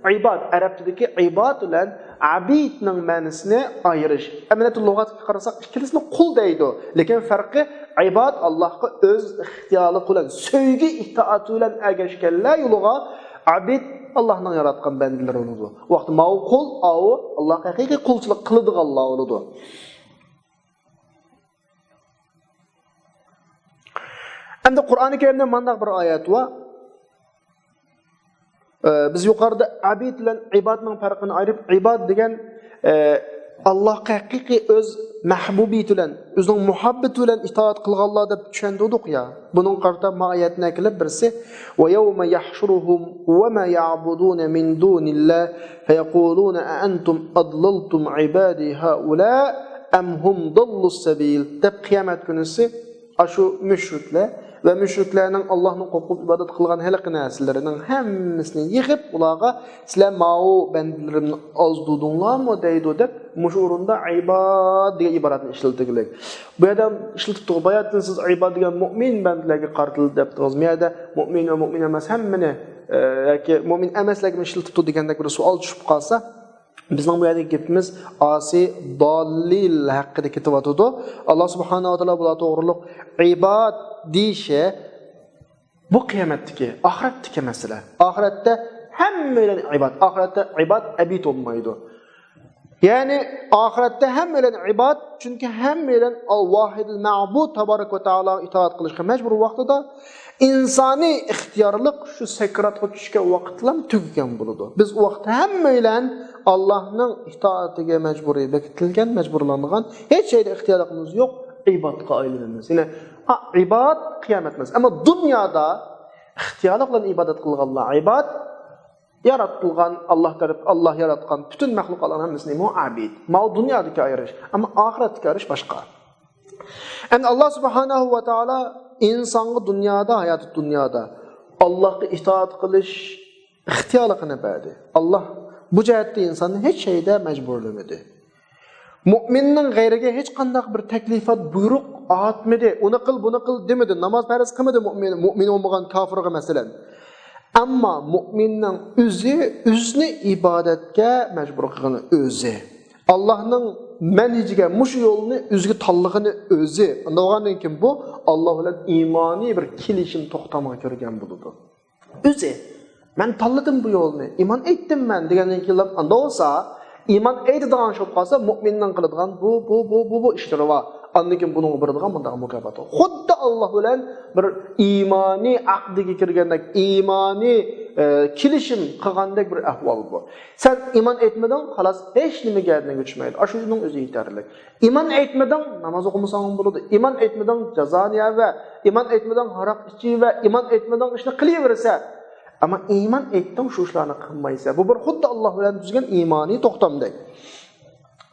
ئىباد، ئەرەبچىدىكى ئىباد بىلەن ئەبىدنىڭ مەنىسىنى ئايرىش. ئەمەلىيەتتە لۇغەتكە قارىساق، ئىككىلىسىمۇ قۇل دەيدۇ. لېكىن پەرقى ئىباد ئاللاھقا ئۆز ئىختىيارلىقى بىلەن، سۆيگۈ ئىتائىتى بىلەن ئەگەشكەنلەر يولىغا، ئەبىد ئاللاھنىڭ ياراتقان بەندىلىرى بولىدۇ. ۋاقتى ماۋۇ قۇل، ئاۋۇ ئاللاھقا ھەقىقىي قۇلچىلىق قىلىدىغانلار بولىدۇ. ئەمدى قۇرئانى كەرىمدە مانداق بىر ئايەت بار. ئە، بىز يۇقىرىدا ئەبىد بىلەن ئىبادنىڭ پەرقىنى ئايرىپ، ئىباد دېگەن، ئە، ئاللاھقا ھەقىقىي ئۆز مەھبۇبىيىتى بىلەن، ئۆزىنىڭ مۇھەببىتى بىلەن ئىتائەت قىلغانلار دەپ چۈشەندۈردۇق يا. بۇنىڭغا قارىتا ما ئايەتنى ئەكېلىپ بىرسى، ويوم يحشرهم وما يعبدون من دون الله فيقولون أأنتم أضللتم عبادي هؤلاء أم هم ضلوا السبيل دەپ قىيامەت كۈنىسى ئاشۇ مۈشرىكلەر ۋە مۈشرىكلەرنىڭ ئاللاھنى قوپۇپ ئىبادەت قىلغان ھېلىقى نەرسىلىرىنىڭ ھەممىسىنى يىغىپ، ئۇلارغا، سىلەر ماۋۇ بەندىلىرىمنى ئازدۇردۇڭلارمۇ دەيدۇ دەپ، مۇشۇ ئورۇندا ئىباد دېگەن ئىبارەتنى ئىشلىتىلگەن. بۇ يەردە ئىشلىتىپتۇ، باياتىن سىز ئىباد دېگەن مۆمىن بەندىلەرگە قارىتىلدى دەپتىڭىز. بۇ يەردە مۆمىن ۋە مۆمىن ئەمەس ھەممىنى، ئە، ياكى مۆمىن ئەمەسلەرگىمۇ ئىشلىتىپتۇ دېگەندەك بىر سوئال چۈشۈپ قالسا، بىزنىڭ بۇ يەردىكى گېپىمىز ئاسىي، دالىل ھەققىدە كېتىۋاتىدۇ. ئاللا سۇبھانەھۇ ۋە تائالا بۇلار توغرۇلۇق ئىباد دېيىشى، بۇ قىيامەتتىكى، ئاخىرەتتىكى مەسىلە. ئاخىرەتتە ھەممەيلەن ئىباد، ئاخىرەتتە ئىباد ئەبىد بولمايدۇ. يەنى ئاخىرەتتە ھەممەيلەن ئىباد، چۈنكى ھەممەيلەن ئال ۋاھىدىل مەبۇد تابارەك ۋە تائالاغا ئىتائەت قىلىشقا مەجبۇر ۋاقتىدا، ئىنسانىي ئىختىيارلىق شۇ سەكراتقا چۈشكەن ۋاقىتلا تۈگىگەن بولىدۇ. بىز ئۇ ۋاقىت ھەممەيلەن ئاللاھنىڭ ئىتائىتىگە مەجبۇرىي بېكىتىلگەن، مەجبۇرلانغان، ھېچ شەيدە ئىختىيارلىقىمىز يوق، ئىبادقا ئايلىنىمىز. يەنى، ئا، ئىباد قىيامەت مەسىلىسى. ئەمما دۇنيادا ئىختىيارلىق بىلەن ئىبادەت قىلغانلار ئىباد، ياراتقان، ئاللا تەرەپ، ئاللا ياراتقان پۈتۈن مەخلۇقاتلارنىڭ ھەممىسى نېمە؟ ئابىد. ماۋۇ دۇنيادىكى ئايرىش. ئەمما ئاخىرەتتىكى ئايرىش باشقا. ئەمدى ئاللا سۇبھانەھۇ ۋە تائالا ئىنسانغا دۇنيادا، ھاياتى دۇنيادا ئاللاغا ئىتائەت قىلىش ئىختىيارلىقىنى بەردى. ئاللا بۇ جەھەتتە ئىنساننى ھېچ شەيدە مەجبۇرلىمىدى. مۇئمىننىڭ غەيرىگە ھېچقانداق بىر تەكلىپات، بۇيرۇق ئاتمىدى. ئۇنى قىل، بۇنى قىل دېمىدى. ناماز پەرز قىلمىدى مۇئمىن، مۇئمىن بولمىغان كافىرغا، مەسىلەن. ئەمما مۇئمىننىڭ ئۆزى ئۆزىنى ئىبادەتكە مەجبۇر قىلغىنى ئۆزى. ئاللانىڭ مەنھىجىگە، مۇشۇ يولنى ئۆزىگە تاللىغىنى ئۆزى. ئۇنداق بولغاندىن كېيىن بۇ ئاللا بىلەن ئىمانىي بىر كېلىشىم، توختامغا كىرگەن بولىدۇ. ئۆزى، مەن تاللىدىم بۇ يولنى، ئىمان ئېيتتىم مەن دېگەندىن كېيىن ئانداق بولسا، ئىمان ئېيتىدىغان ئىش بولۇپ قالسا، مۇئمىننىڭ قىلىدىغان بۇ، بۇ، بۇ، بۇ، بۇ ئىشلىرى بار. ئاندىن كېيىن بۇنىڭغا بېرىدىغان مۇنداق مۇكاپات بار. خۇددى ئاللا بىلەن بىر ئىمانىي ئەقدىگە كىرگەندەك، ئىمانىي، ئە، كېلىشىم قىلغاندەك بىر ئەھۋال بۇ. سەن ئىمان ئېيتمىدىڭ، خالاس، ھېچ نېمە گەدىنىڭگە چۈشمەيدۇ. ئاشۇنىڭ ئۆزى يېتەرلىك. ئىمان ئېيتمىدىڭ، ناماز ئوقۇمىساڭمۇ بولىدۇ. ئىمان ئېيتمىدىڭ، جازانى يەۋە. ئىمان ئېيتمىدىڭ، ھاراق ئىچىۋە. ئىمان ئېيتمىدىڭ، ئىشنى قىلىۋېرىسە. ئەمما ئىمان ئېيتتىڭ، شۇ ئىشلارنى قىلمايسەن. بۇ بىر خۇددى ئاللا بىلەن تۈزگەن ئىمانىي توختامدەك.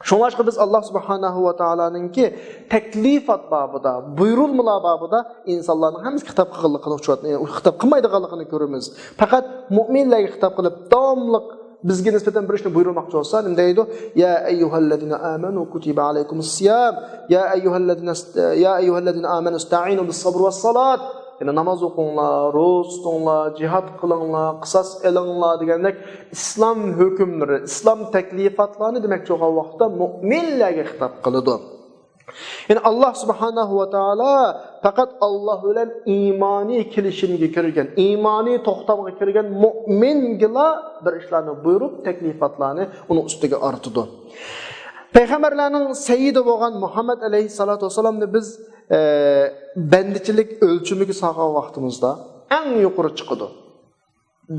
شۇڭلاشقا بىز ئاللا سۇبھانەھۇ ۋە تائالانىڭكى تەكلىپات بابىدا، بۇيرۇلمىلار بابىدا ئىنسانلارنىڭ ھەممىسى خىتاب قىلغانلىقىنى ئۇچرات-، خىتاب قىلمايدىغانلىقىنى كۆرىمىز. پەقەت مۇئمىنلەرگە خىتاب قىلىپ، داۋاملىق بىزگە نىسبەتەن بىر ئىشنى بۇيرۇماقچى بولسا، نېمە دەيدۇ؟ يا أيها الذين آمنوا كتب عليكم الصيام، يا أيها الذين است-، يا أيها الذين آمنوا استعينوا بالصبر والصلاة. يەنى ناماز ئوقۇڭلار، روزا تۇتۇڭلار، جىھاد قىلىڭلار، قىساس ئېلىڭلار دېگەندەك ئىسلام ھۆكۈملىرى، ئىسلام تەكلىپاتلارنى دېمەكچى بولغان ۋاقىتتا مۇئمىنلەرگە خىتاب قىلىدۇ. يەنى ئاللا سۇبھانەھۇ ۋە تائالا پەقەت ئاللا بىلەن ئىمانىي كېلىشىمگە كىرگەن، ئىمانىي توختامغا كىرگەن مۇئمىنگىلا بىر ئىشلارنى بۇيرۇپ، تەكلىپاتلارنى ئۇنىڭ ئۈستىگە ئارتىدۇ. پەيغەمبەرلەرنىڭ سەييىدى بولغان مۇھەممەد ئەلەيھىسسالاتۇ ۋەسسالامنى بىز، ئە، بەندىچىلىك ئۆلچىمىگە سالغان ۋاقتىمىزدا ئەڭ يۇقىرى چىقىدۇ.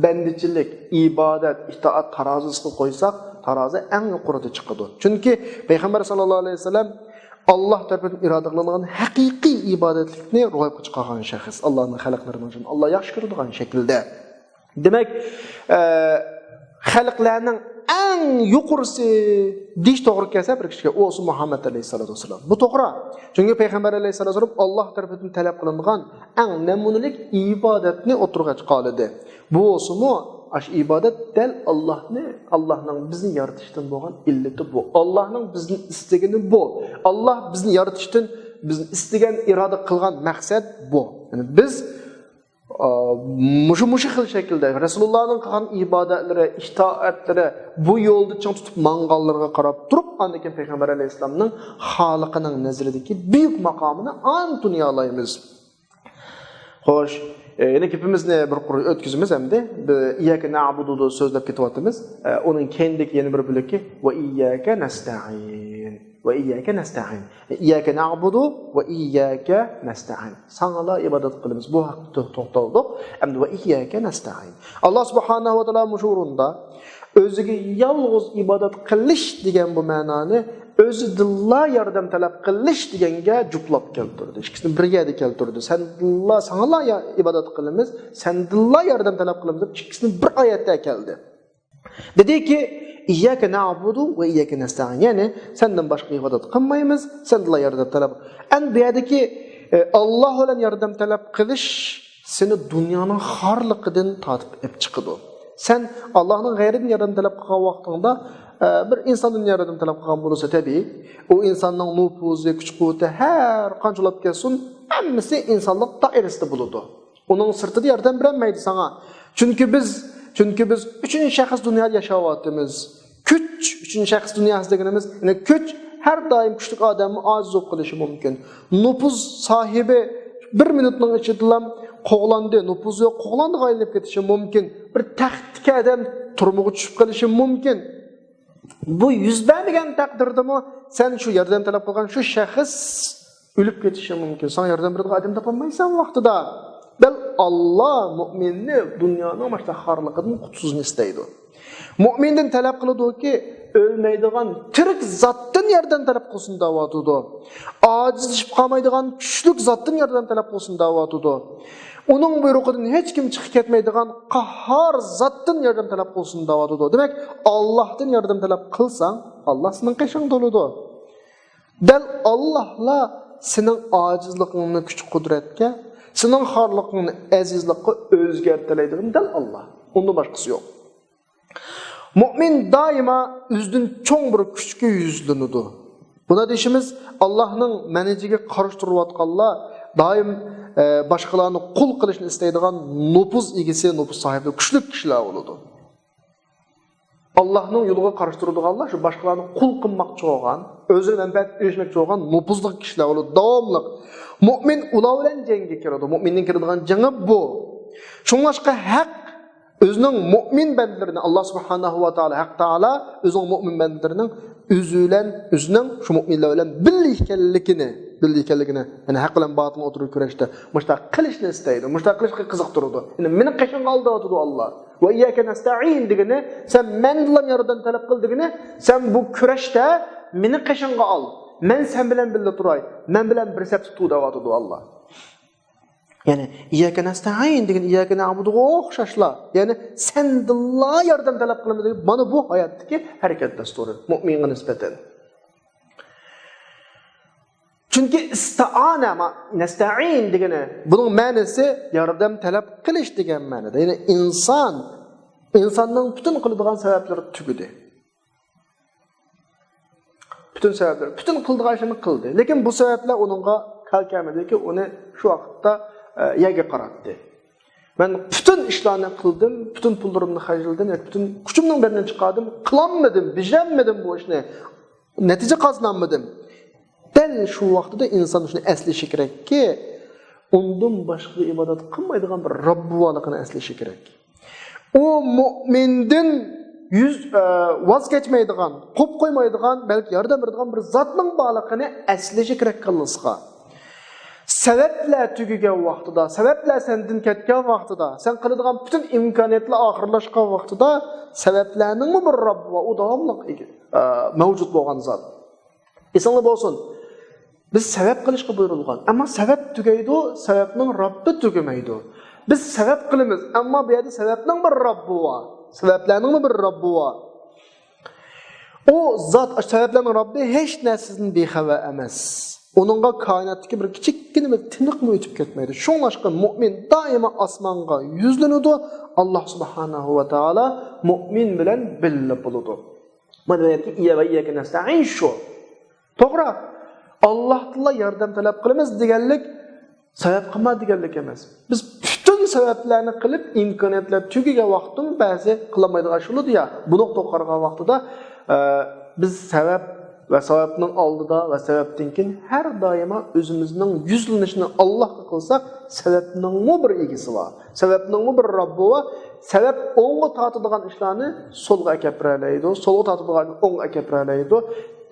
بەندىچىلىك، ئىبادەت، ئىتائەت تارازىسىغا قويساق، تارازا ئەڭ يۇقىرىدا چىقىدۇ. چۈنكى پەيغەمبەر ساللاللاھۇ ئەلەيھى ۋەسەللەم ئاللا تەرىپىدىن ئىرادە قىلىنغان ھەقىقىي ئىبادەتلىكنى روياپقا چىقارغان شەخس، ئاللانىڭ خەلقلىرىنىڭ ئىچىدىن ئاللا ياخشى كۆرىدىغان شەكىلدە. دېمەك، ئە، خەلقلەرنىڭ ئەڭ يۇقىرىسى دېيىش توغرا كەلسە بىر كىشىگە، ئۇ بولسا مۇھەممەد ئەلەيھىسسالاتۇ ۋەسسالام. بۇ توغرا. چۈنكى پەيغەمبەر ئەلەيھىسسالاتۇ ۋەسسالام ئاللا تەرىپىدىن تەلەپ قىلىنغان ئەڭ نەمۇنىلىك ئىبادەتنى ئوتتۇرىغا چىقارىدى. بۇ بولسىمۇ، ئاشۇ ئىبادەت دەل ئاللانى، ئاللانىڭ بىزنى يارىتىشتىن بولغان ئىللىتى بۇ. ئاللانىڭ بىزنى ئىستىگىنى بۇ. ئاللا بىزنى يارىتىشتىن، بىزنى ئىستىگەن، ئىرادە قىلغان مەقسەت بۇ. يەنى بىز، ئا، مۇشۇ، مۇشۇ خىل شەكىلدە رەسۇلۇللانىڭ قىلغان ئىبادەتلىرى، ئىتائەتلىرى، بۇ يولدا چىڭ تۇتۇپ ماڭغانلىرىغا قاراپ تۇرۇپ، ئاندىن كېيىن پەيغەمبەر ئەلەيھىسسالامنىڭ خالىقىنىڭ نەزىرىدىكى بۈيۈك ماقامىنى ئان تونۇيالايمىز. خوش، ئە، يەنە گېپىمىزنى بىر قۇر ئۆتكۈزىمىز ئەمدى. بى-، ئىيياكە نەئبۇدۇدا سۆزلەپ كېتىۋاتىمىز. ئە، ئۇنىڭ كەينىدىكى يەنە بىر بۆلىكى ۋە ئىيياكە نەستەئىن. ۋە ئىيياكە نەستەئىن. ئىيياكە نەئبۇدۇ ۋە ئىيياكە نەستەئىن. ساڭىلا ئىبادەت قىلىمىز. بۇ ھەقتە تو-، توختالدۇق. ئەمدى ۋە ئىيياكە نەستەئىن. ئاللا سۇبھانەھۇ ۋە تائالا مۇشۇ ئورۇندا ئۆزىگە يالغۇز ئىبادەت قىلىش دېگەن بۇ مەنانى ئۆزىدىنلا ياردەم تەلەپ قىلىش دېگەنگە جۈپلاپ كەلتۈردى. ئىككىسىنى بىر يەردە كەلتۈردى. سەندىنلا، ساڭىلا يا-، ئىبادەت قىلىمىز، سەندىنلا ياردەم تەلەپ قىلىمىز دەپ ئىككىسىنى بىر ئايەتتە كەلدى. دېدىكى، ئىيياكە نەئبۇدۇ ۋە ئىيياكە نەستەئىن. يەنى، سەندىن باشقا ئىبادەت قىلمايمىز، سەندىنلا ياردەم تەلەپ. ئەمدى بۇ يەردىكى، ئە، ئاللا بىلەن ياردەم تەلەپ قىلىش سېنى دۇنيانىڭ خارلىقىدىن تارتىپ ئېلىپ چىقىدۇ. سەن ئاللانىڭ غەيرىدىن ياردەم تەلەپ قىلغان ۋاقتىڭدا، ئە، بىر ئىنساندىن ياردەم تەلەپ قىلغان بولسا تەبىئىي، ئۇ ئىنساننىڭ نوپۇزى، كۈچ-قۇۋۋىتى ھەر قانچە بولۇپ كەتسۇن، ھەممىسى ئىنسانلىق دائىرىسىدە بولىدۇ. ئۇنىڭ سىرتىدا ياردەم بېرەلمەيدۇ ساڭا. چۈنكى بىز، چۈنكى بىز ئۈچىنچى شەخس دۇنيادا ياشاۋاتىمىز. كۈچ، ئۈچىنچى شەخس دۇنياسى دېگىنىمىز، يەنى كۈچ ھەر دائىم كۈچلۈك ئادەممۇ ئاجىز بولۇپ قېلىشى مۇمكىن. نوپۇز ساھىبى بىر مىنۇتنىڭ ئىچىدىلا قوغلاندى، نوپۇز يوق، قوغلاندىغا ئايلىنىپ كېتىشى مۇمكىن. بىر تەختتىكى ئادەم تۈرمىگە چۈشۈپ قېلىشى مۇمكىن. بۇ يۈز بەرمىگەن تەقدىردىمۇ سەن شۇ ياردەم تەلەپ قىلغان شۇ شەخس ئۆلۈپ كېتىشى مۇمكىن. ساڭا ياردەم بېرىدىغان ئادەم تاپالمايسەن ۋاقتىدا. دەل ئاللا مۇئمىننى دۇنيانىڭ ماشۇنداق خارلىقىدىن قۇتۇلسۇن ئىستەيدۇ. مۇئمىندىن تەلەپ قىلىدۇكى، ئۆلمەيدىغان تىرىك زاتتىن ياردەم تەلەپ قىلسۇن دەۋاتىدۇ. ئاجىزلىشىپ قالمايدىغان كۈچلۈك زاتتىن ياردەم تەلەپ قىلسۇن دەۋاتىدۇ. ئۇنىڭ بۇيرۇقىدىن ھېچ كىم چىقىپ كەتمەيدىغان قاھار زاتتىن ياردەم تەلەپ قىلسۇن دەۋاتىدۇ. دېمەك، ئاللاھتىن ياردەم تەلەپ قىلساڭ، ئاللاھ سېنىڭ قېشىڭدا بولىدۇ. دەل ئاللاھلا سېنىڭ ئاجىزلىقىڭنى كۈچ-قۇدرەتكە، سېنىڭ خارلىقىڭنى ئەزىزلىققا ئۆزگەرتەلەيدىغان دەل ئاللاھ. ئۇندىن باشقىسى يوق. مۆمىن دائىما ئۆزىدىن چوڭ بىر كۈچكە يۈزلىنىدۇ. بۇنى دېيىشىمىز، ئاللاھنىڭ مەنھىجىگە قارشى تۇرۇۋاتقانلار دائىم، ئە، باشقىلارنى قۇل قىلىشنى ئىستەيدىغان نوپۇز ئىگىسى، نوپۇز ساھىبى، كۈچلۈك كىشىلەر بولىدۇ. ئاللاھنىڭ يولىغا قارشى تۇرىدىغانلار شۇ باشقىلارنى قۇل قىلماقچى بولغان، ئۆزىگە مەنپەئەت ئېرىشمەكچى بولغان نوپۇزلۇق كىشىلەر بولىدۇ. داۋاملىق مۆمىن ئۇلار بىلەن جەڭگە كىرىدۇ. مۆمىننىڭ كىرىدىغان جېڭى بۇ. شۇڭلاشقا ھەق ئۆزىنىڭ مۆمىن بەندىلىرىنى، ئاللاھ سۇبھانەھۇ ۋە تائالا، ھەق تائالا ئۆزىنىڭ مۆمىن بەندىلىرىنىڭ ئۆزى بىلەن، ئۆزىنىڭ شۇ مۆمىنلەر بىلەن بىللە ئىكەنلىكىنى، بىللە ئىكەنلىكىنى، يەنى ھەق بىلەن باتىلنىڭ ئوتتۇرىدا كۈرەشتە مۇشۇنداق قىلىشنى ئىستەيدۇ، مۇشۇنداق قىلىشقا قىزىقتۇرىدۇ. يەنى مېنىڭ قېشىمغا ئال دەۋاتىدۇ ئاللاھ. ۋە ئىيياكە نەستەئىن دېگىنى، سەن مەن بىلەن ياردەم تەلەپ قىل دېگىنى، سەن بۇ كۈرەشتە مېنىڭ قېشىمغا ئال، مەن سەن بىلەن بىللە تۇراي، مەن بىلەن بىر سەپتە تۇر دەۋاتىدۇ ئاللاھ. يەنى، ئىيياكە نەستەئىن دېگەن ئىيياكە نەئبۇدۇغا ئوخشاشلا. يەنى، سەندىنلا ياردەم تەلەپ قىلىمىز دېگەن، مانا بۇ ھاياتتىكى ھەرىكەت دەستۇرى مۆمىنگە نىسبەتەن. چۈنكى ئىستائانە، ما-، نەستەئىن دېگىنى، بۇنىڭ مەنىسى ياردەم تەلەپ قىلىش دېگەن مەنىدە. يەنى ئىنسان، ئىنساننىڭ پۈتۈن قىلىدىغان سەۋەبلىرى تۈگىدى. پۈتۈن سەۋەبلەر، پۈتۈن قىلىدىغان ئىشلىرىنى قىلدى. لېكىن بۇ سەۋەبلەر ئۇنىڭغا كار كەلمىدىكى، ئۇنى شۇ ۋاقىتتا، ئە، يەرگە قاراتتى. مەن پۈتۈن ئىشلارنى قىلدىم، پۈتۈن پۇللىرىمنى خەجلىدىم، ياكى پۈتۈن كۈچۈمنىڭ بەدىنىنى چىقاردىم، قىلالمىدىم، بېجىرەلمىدىم بۇ ئىشنى، نەتىجە قازىنالمىدىم. دەل شۇ ۋاقتىدا ئىنسان شۇنى ئەسلىشى كېرەككى، ئۇندىن باشقىغا ئىبادەت قىلمايدىغان بىر رەببى بارلىقىنى ئەسلىشى كېرەك. ئۇ مۆمىندىن يۈز، ئە، ۋاز كەچمەيدىغان، قوپ قويمايدىغان، بەلكى ياردەم بېرىدىغان بىر زاتنىڭ بارلىقىنى ئەسلىشى كېرەك كاللىسىغا. سەۋەبلەر تۈگىگەن ۋاقتىدا، سەۋەبلەر سەندىن كەتكەن ۋاقتىدا، سەن قىلىدىغان پۈتۈن ئىمكانىيەتلەر ئاخىرلاشقان ۋاقتىدا، سەۋەبلەرنىڭمۇ بىر رەببى بار، ئۇ داۋاملىق ئىگە-، ئە، مەۋجۇت بولغان زات. ئېسىڭلار بولسۇن، بىز سەۋەب قىلىشقا بۇيرۇلغان. ئەمما سەۋەب تۈگەيدۇ، سەۋەبنىڭ رەببى تۈگىمەيدۇ. بىز سەۋەب قىلىمىز، ئەمما بۇ يەردە سەۋەبنىڭ بىر رەببى بار. سەۋەبلەرنىڭمۇ بىر رەببى بار. ئۇ زات، سەۋەبلەرنىڭ رەببى ھېچ نەرسىدىن بىخەۋەر ئەمەس. ئۇنىڭغا كائىناتتىكى بىر كىچىككىنە بىر تىنىقمۇ ئۆتۈپ كەتمەيدۇ. شۇڭلاشقا مۆمىن دائىما ئاسمانغا يۈزلىنىدۇ. ئاللاھ سۇبھانەھۇ ۋە تائالا مۆمىن بىلەن بىللە بولىدۇ. مانا بۇ يەردىكى ئىيياكە نەستەئىن شۇ. توغرا، ئاللاھتىنلا ياردەم تەلەپ قىلىمىز دېگەنلىك سەۋەب قىلما دېگەنلىك ئەمەس. بىز پۈتۈن سەۋەبلەرنى قىلىپ، ئىمكانىيەتلەر تۈگىگەن ۋاقىتتىمۇ بەزى قىلالمايدىغان ئىش بولىدۇ يا. بۇ نۇقتىغا قارىغان ۋاقتىدا، ئە، بىز سەۋەب ۋە سەۋەبنىڭ ئالدىدا ۋە سەۋەبتىن كېيىن ھەر دائىما ئۆزىمىزنىڭ يۈزلىنىشىنى ئاللاھقا قىلساق، سەۋەبنىڭمۇ بىر ئىگىسى بار. سەۋەبنىڭمۇ بىر رەببى بار. سەۋەب ئوڭغا تارتىدىغان ئىشلارنى سولغا ئەكەپ بېرەلەيدۇ، سولغا تارتىدىغان ئوڭغا ئەكەپ بېرەلەيدۇ.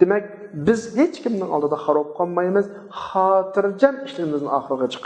دېمەك، بىز ھېچكىمنىڭ ئالدىدا خار بولۇپ قالمايمىز، خاتىرجەم ئىشلىرىمىزنى ئاخىرىغا چىقىرىمىز.